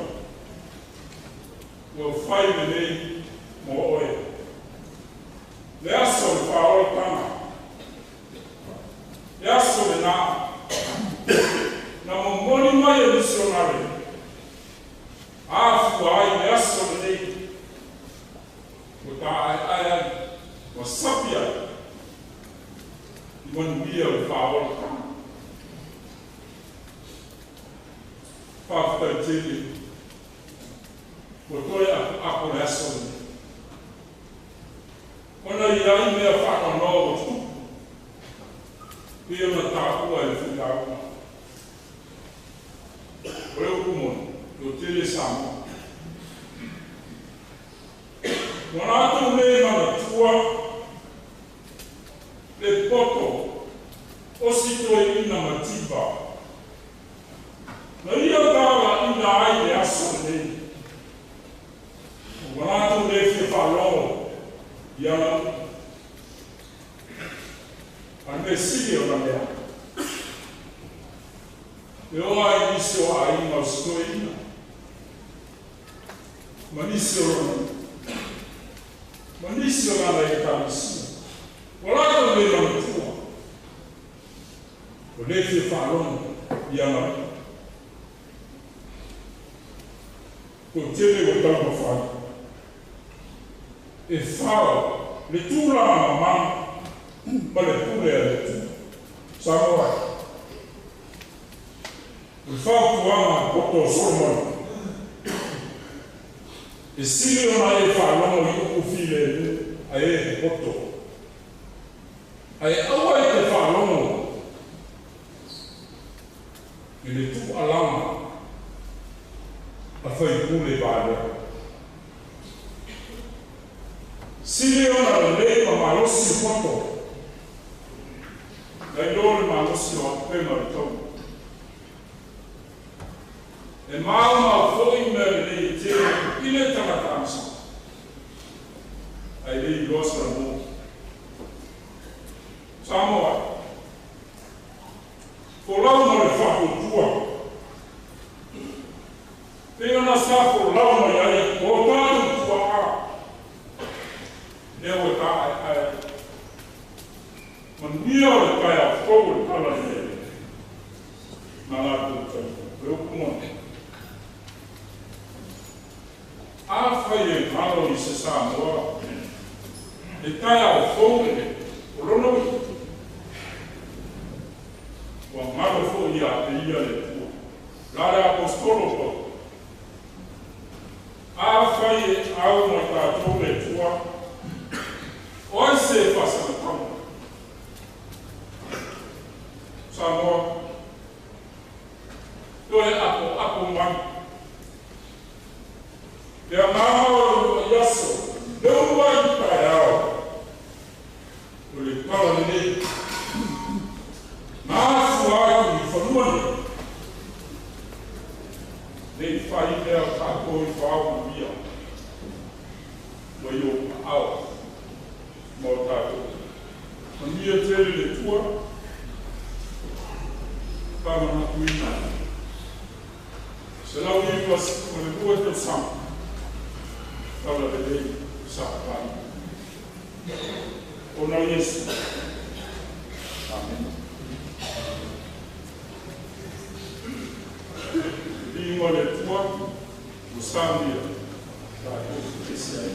ua fai lenei mo oe. Le aso o le faaolataga, le aso lenā na momoli mai e misionare, afua ai le aso lenei, ua taʻaeʻae ai, ua sapi ai i manuia o le faaolataga. Faafetai tele ua toe apoapo le aso lenei, ona i ai mea faanoanoa ua tutupu, pei ona taua e le failauga. O le upu moni, toatele Samoa ua latou le manatua le poto o si toeaina mativa na ia talaiina ai le aso lenei. Ua latou le fia faalogo i ana upu, a le mea sili ona lea, e oo ai nisi o aiga o si toeaina ma nisi o lona ma nisi o lana ekalesia ua latou le manatua, ua le fia faalogo i ana upu. Toatele ua taumafai e fao le tulaga mamana ma le pule a le Atua. Samoa, o le fautuaga a poto o Solomoni, e sili ona e faalogo i upu filemu a e popoto, ae aua e te faalogo i le tuualaga a faipule valea. Sili ona lelei ma malosi le poto, nai lo le malosi o apema le tau. E maumau foi mea lelei e tele i le tagata agasala, ae le iloa se lamo. Samoa, folau ma le faatuatua, pei ona sa folau mai ai o tatou tuaa, lea ua taʻaeʻae ai. Manuia o le taeao fou o le tala lelei na latou talia. O le upu moni, afai e galo i se Samoa le taeao fou lenei o lona uiga, ua galo foi ia te ia le Atua. La le aposetolo Paulo, afai e au mai tatou le Atua, o ai se e faasagatau? Samoa, toe apoapo mai le agaga o le uluai aso, le uluai taeao o le tala lenei na afua atu i fanua nei, nei fai mea o tatou i faauluia mai o aao ma o tatou. Manuia tele le Atua faamanatuina 192 tausaga tala lelei sa pai ona Iesu. Amen. Viiga le Atua ua saunia tatou ese ai.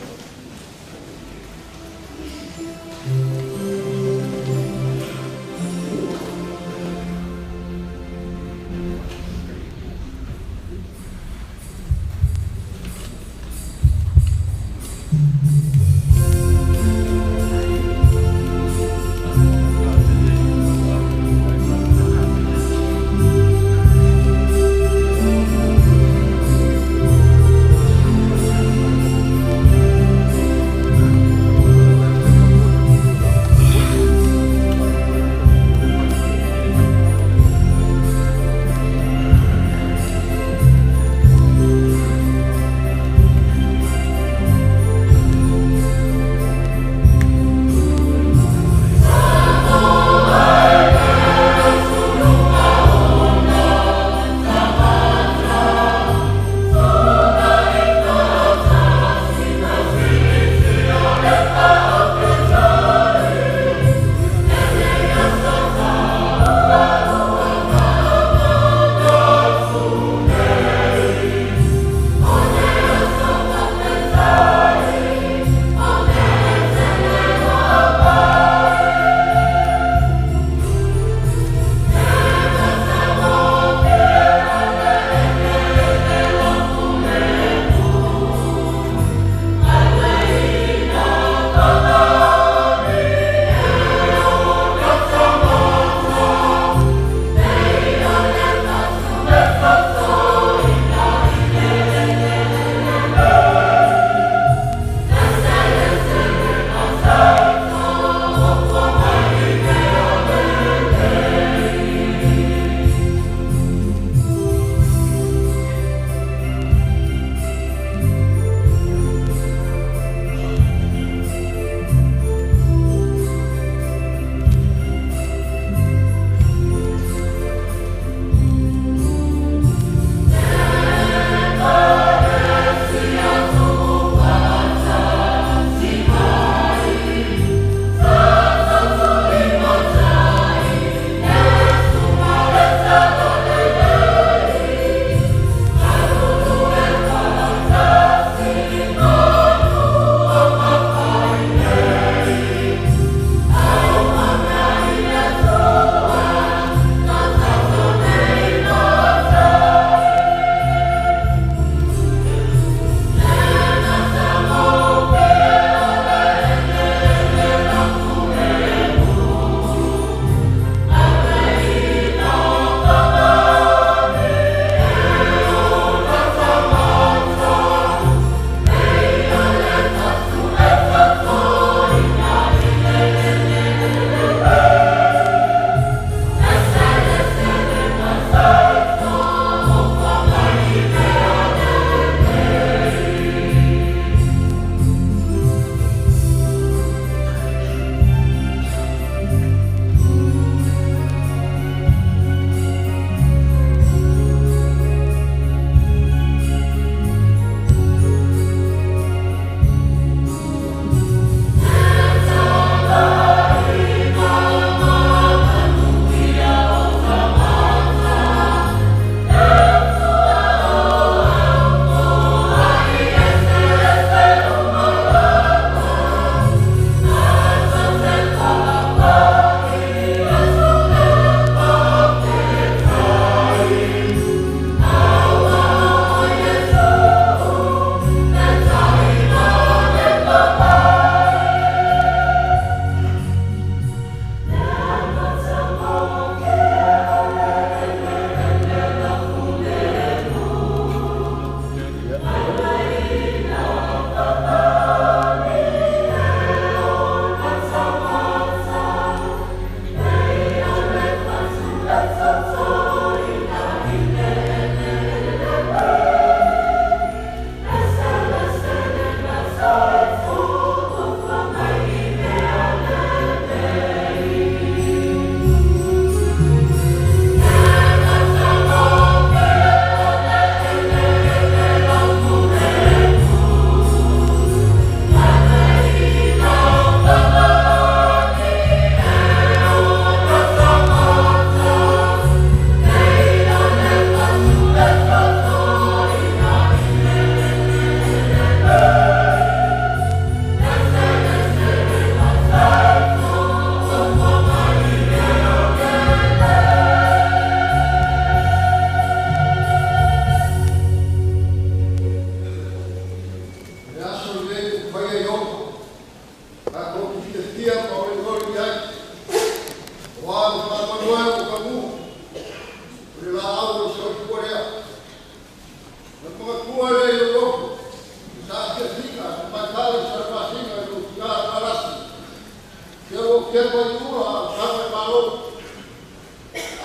tepa i ura au sama i malo.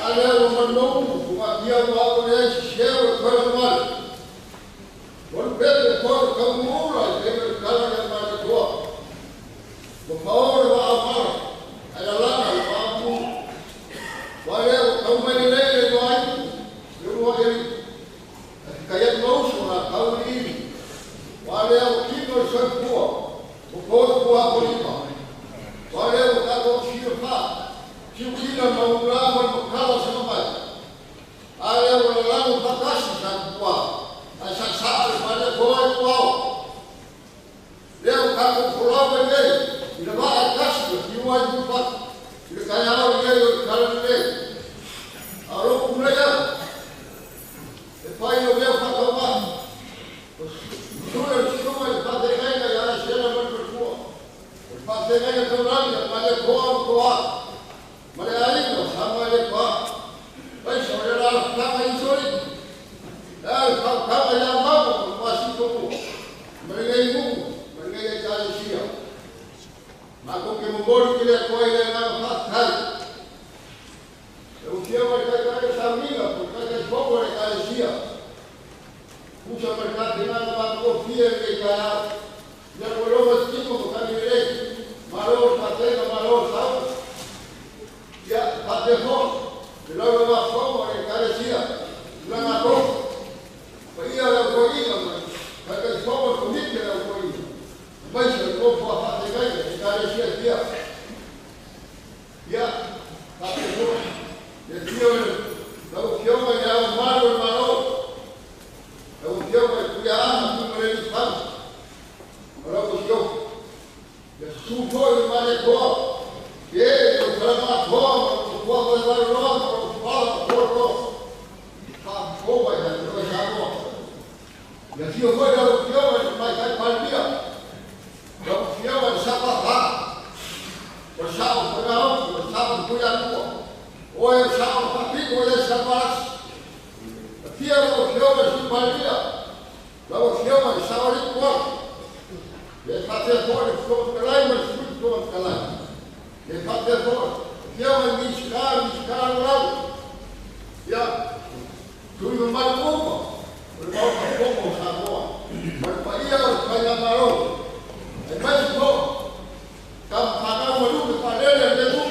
Ale o manou, o atia o au le siseo e koe male. O le pele koe kamuura i te mele kala ia male toa. O paore wa amara, ai la lana i paapu. Wa lea o kaumai lele le noai, le ua eri. A te kai atu mauso na kau i. Wa lea o kino i soifua, o koe kua kolima. Wa lea o kato sio wha, siu kina maunga ma makala sa mai. A lea o la lano whakasi sa kua, ai sa saa le male koe kuau. Lea o kato folau e nei, i le waa kasi o kiua i tupatu, i le kai au i ei o le kala nei. A roku nei au, e pai o mea whakau. Sura le suma i whatengaina i ara sena manumatua. O le whatengaina taurani a male koa o koa. Male aina o sama le koa. Paisa o le rara whakanga i sori. Ea le whakanga i a mamo o masito mua. Male ngei mumu, male ngei e kālesia. Mā koke momori ki lea koa i lea ngā whakatai. E utia mai kai kai o saminga, po kai kai popo le kālesia. Pusa mercati nana ma fie ke ka ya ko lo timo ko ka ni le malo patena malo sa ya pate ho lo lo va fo le carecia la na ko pa ia la ko ina ma ka ka fo ko ni ke la ko ina mai se ko fo pate ka le carecia dia ya pate ho le tio la fio ma ya malo malo. Eu fio mai kuia ana tu mare ni fam. Ora ko sio. Ya su ko i mare ko. Ye ko trama ko ko ko ko ko ro ko ko ko pa ko ba ya ro sa ko. Ya fio ko ya fio mai mai kai palmia. Ya fio mai sa pa ha. O sa o ko na o sa o kuia ko. O e sa o pa pi ko le sa pa. Fia o fio mai si palmia. La o fio mai sa o ri ko. Le fate for fo kalai mai si ko kalai. Le fate for fio mai mi ska la. Ya tu no mai ko. O le mau ko ko sa ko. Mai pa ia o kai na maro. E mai ko. Kam pa na mo lu pa le le lu.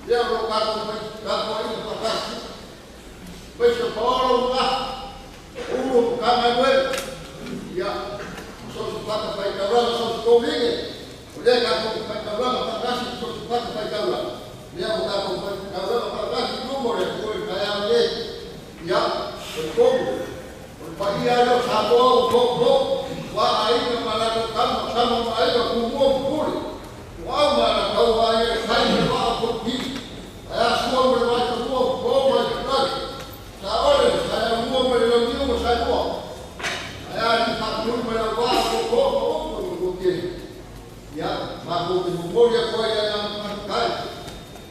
Ya ro ka ko ka ko i pa ka. Pois Paulo lá, o Camanuel, e a só pata vai cabrana, só se convinha. Olha cá vai cabrana para trás, só se pata vai cabrana. E a botar vai cabrana para trás, não morre, foi caiu e a o povo, o país era o sabor, o povo, lá aí na parada cama, cama aí com o puro. O alma era o vai sai lá por ti. A sua mulher vai com o povo vai para sa ole sa mua mo le ndio mo sa ko aya ni pa tu mo le wa ko ko ko ko ke ya ma ko mo mo ya ko ya na kai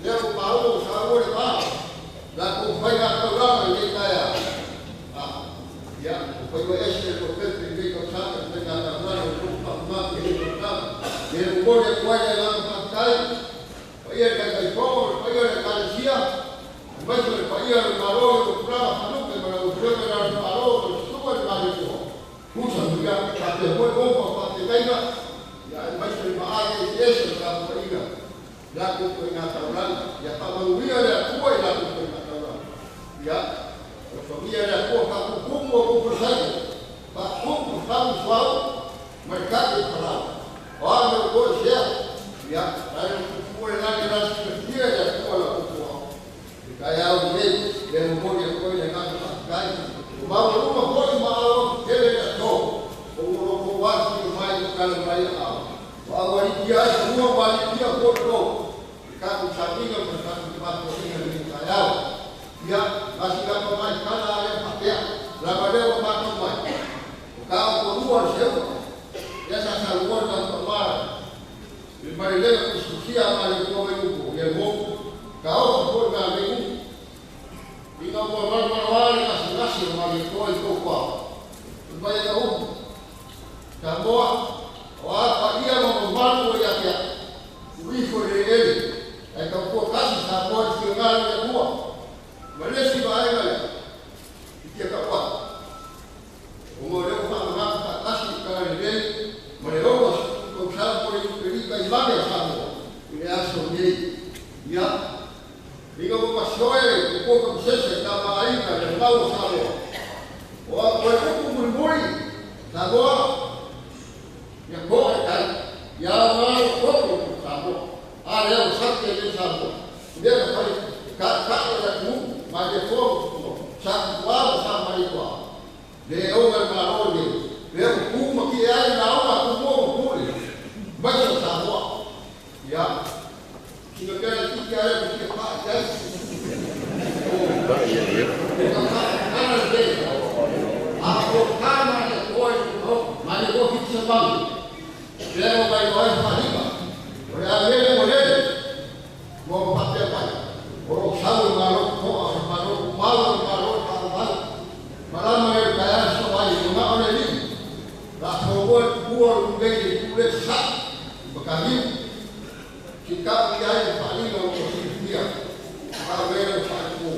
le ko pa o sa o le pa la ko fai na ko la le ka ya ah ya ko fai o ese ko pe pe ko sa ko na na na ko pa ma ke ko ta le mo ya ko ya na kai ko ya ka kai ko ko ya ka sia. Mas o país era malo, o prava fanuke, mas o prava era malo, o super malo. Puxa, porque até foi bom para te ganhar. E aí mas ele vai esse da país. Lá com o na taurana, e a família era tua e lá com na taurana. E a família era tua para como o presente. Para como para o suave, mercado para lá. Ó, meu coisa, e a aí foi lá que nós tinha já tua lá. Kaya o rei, ele não pode coisa nada kai. O mau uma coisa mau ele é to. O o o wasi mai kala mai a. O agora dia uma vai dia por to. Ka ku sakinga por ka ku pa ko ni kaya. Ya masih ka mai kala ale papia. La ba o pa ko mai. O ka ko rua seu. Ya sa sa rua da tomar. Il marile ku sia male ko me ku. Ye mo ka o ko na me ku. Ina mo mal mal na nasi ma le ko ko ko. Vai da um. Ka mo wa pa ia mo mal ko ya ya. Ui fo le ele ai ka ko kasi sa ko ti nga le ku ma le si ba ai le ti ka pa o mo le fa ma ka kasi ka le le ma le o ko sa ko i ka i ma le sa mo i le aso ni ya digo ko pa soe ko ko se se ka ma ai ka le ma o sa mo o ko ko muri sa go ya ko ka ya ma ko ko sa mo a le o sa ke le sa mo le ka ka ka le ku ma le ko sa wa sa ma le ko le o ga ma o le le ku ma ki ai na o ma ku mo ku le ba sa mo ya si lo que ti que ai que pa ya a ko ka ma le ko ma le ko ki sa ba le o vai vai fa riba o le a le mo le mo pa te pa o ro sa o ma ro ko ma ro ma ro ma ro pa ma ma la ma le ka ya so vai ma o le ni la ko ko ku o le ku le sa ba ka ni ki ka ki ai fa ni o ko si fia ma ve le fa ko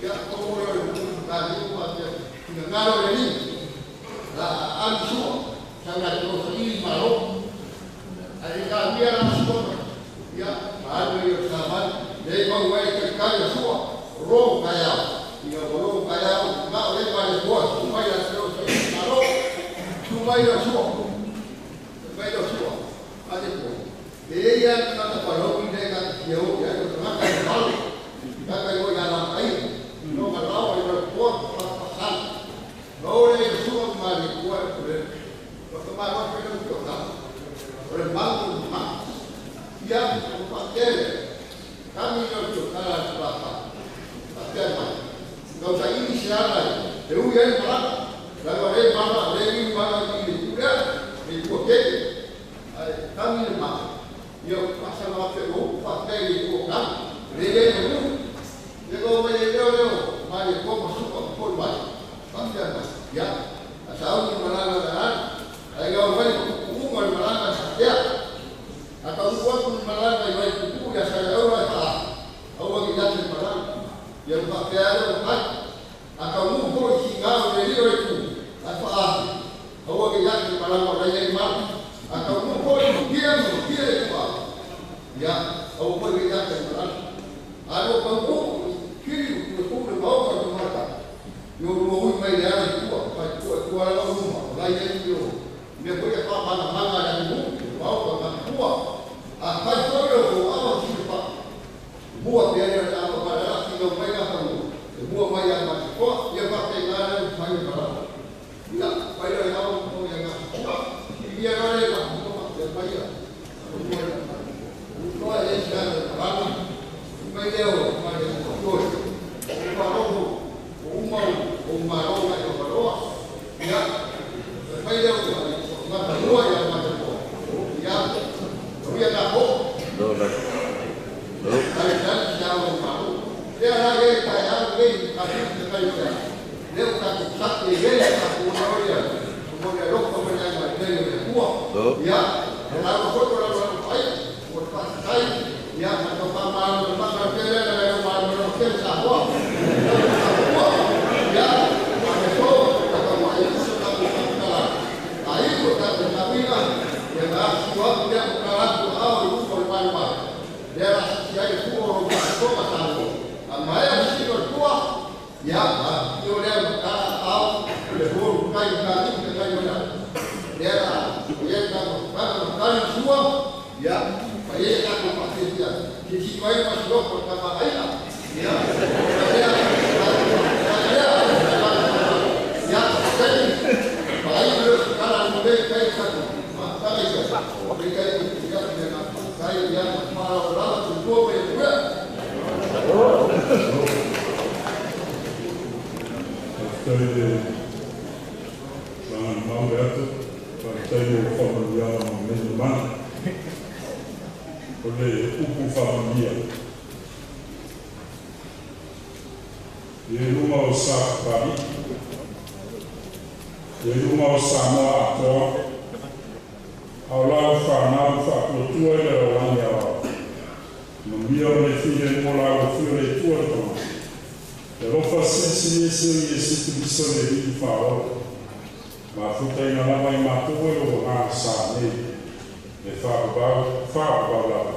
ya ko mo le ku ka ni pa te ki na ro le ni la an su sa na ko si ma ro ai ka mia la su ya ma le yo sa ma le ko wa ke ka ya su ro ka ya ya ro ka ya ma le pa le ko su ma ya su ma ro su ma ya su ma ya su a de ko e ya ka ta pa ro ni ka yo ya yo ma ka ma ka ka yo ya la ai no ma la o le ko pa pa sa no le su ma le ko le ko ma ro ke no ko ta o le ma ma ya ko pa te kami no ko ta la pa pa te ma no sa iniciar la de u ya ma la la le ma le ni ma ni ku ya ni ko ke ai kami ma yo pasa la fe o pa te ko ka le le no le ko me le le ma le ko ma su ko ko ma pa te ma ya a sa u ma la la ai ga o ku ma ma la ya a ka u ko ma la la ku ya sa la ora ta au wa ya te ma la ya pa te ala pa a ka u ko ki ga le le ku a fa au wa ya te ma la ma la ma a ka u ko ki ya mo ki le pa ya au ko ya te ma la a lo pa ku ki ku ku le ma ko ma ta yo lo hui mai le ala ku pa ku ku ala lo ma la ya yo me voy a pa ma ma la mu ma ko ma ku a pa ko lo ko a ki pa mua te ala a pa la ki lo mai na pa mua mai ya ma ko ya pa te ga la pa ni pa ya pa ya ya ko ya na ki ya no le pa ko pa te pa ya ko ya ya pa mai leo mai ko ko pa ro o ma o ma ro ma ko ro ya mai leo ma pa ro ya ma ko ya ya na ko no no ai ta ya o ma le ra ge ta ya ge ka ti ka ya le ka ti sa te ge ka ku no ya mo le ro ko ya ma le le ku ya la ko ko la ro ai ko pa tai ya ma ko pa ma ma ma ke le le ma no ke sa ho ya ma ko ka ka ma ya sa ka ku ka ai ko ta ta mi na ya la su ya ka la ku a o ku ma ma le ra si ai ku ro ko ma sa ko a ma ya si ro ku ya ma yo le ka a le ko ka ka ti ka yo la le ra ye ka ka ka su ya pa ye ka ko pa ti ya ki si mai ma su ko ka ma ai ya ya ya ya ka pa ai lo ka la mo be ka ka ma ka ka ka ka ya ya ka ya ma la la ku ko me ku Faafetai le lagalimau e atu, faafetai o faamanuiaga ma mea mana. O le upu faamanuia. Ia luga o sa kapali, ia luga o Samoa atoa, au lau whanau whakuatua i le lalolagi aoao. filemu o la ua fio le Atua le Tama. Le alofa silisili ese o Iesu Keriso le Alii Faaola, mafutaina lava i matou e lou Agaga sa nei, le faavavau, faavavau lava.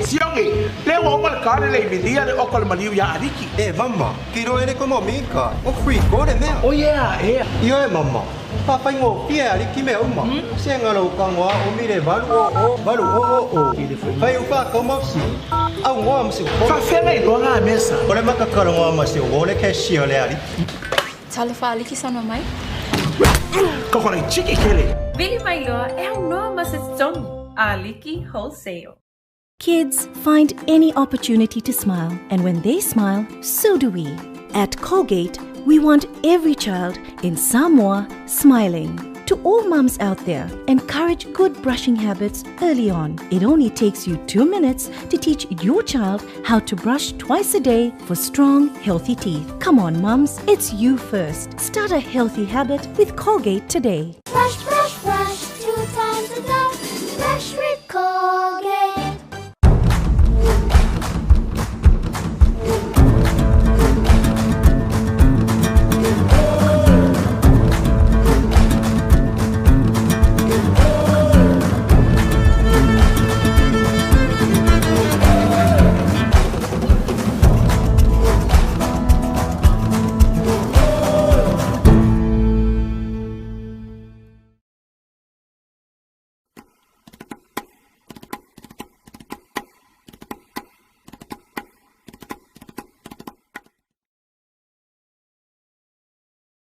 Siongi, le ua uma le kale le imilia le oka le maliu ia Aliki. E mama, kiro ele komo mika, o free kore mea. O yeah, ea. Io e mama, pa whaingo pia Aliki mea uma. Se ngalo kangoa o mire valu o o, valu o o o. Whai upa kaumafsi, au ngoa masi o. Whawhenga i loa ngā mesa. Ore makakalo ngoa masi o wole keshio le Aliki. Talofa Aliki sana mai. Kokora i chiki kele. Vili mai loa e au noa masi tongi. Aliki Wholesale. Kids find any opportunity to smile, and when they smile, so do we. At Colgate, we want every child in Samoa smiling. To all mums out there, encourage good brushing habits early on. It only takes you 2 minutes to teach your child how to brush twice a day for strong, healthy teeth. Come on, mums, it's you first. Start a healthy habit with Colgate today. Brush, brush.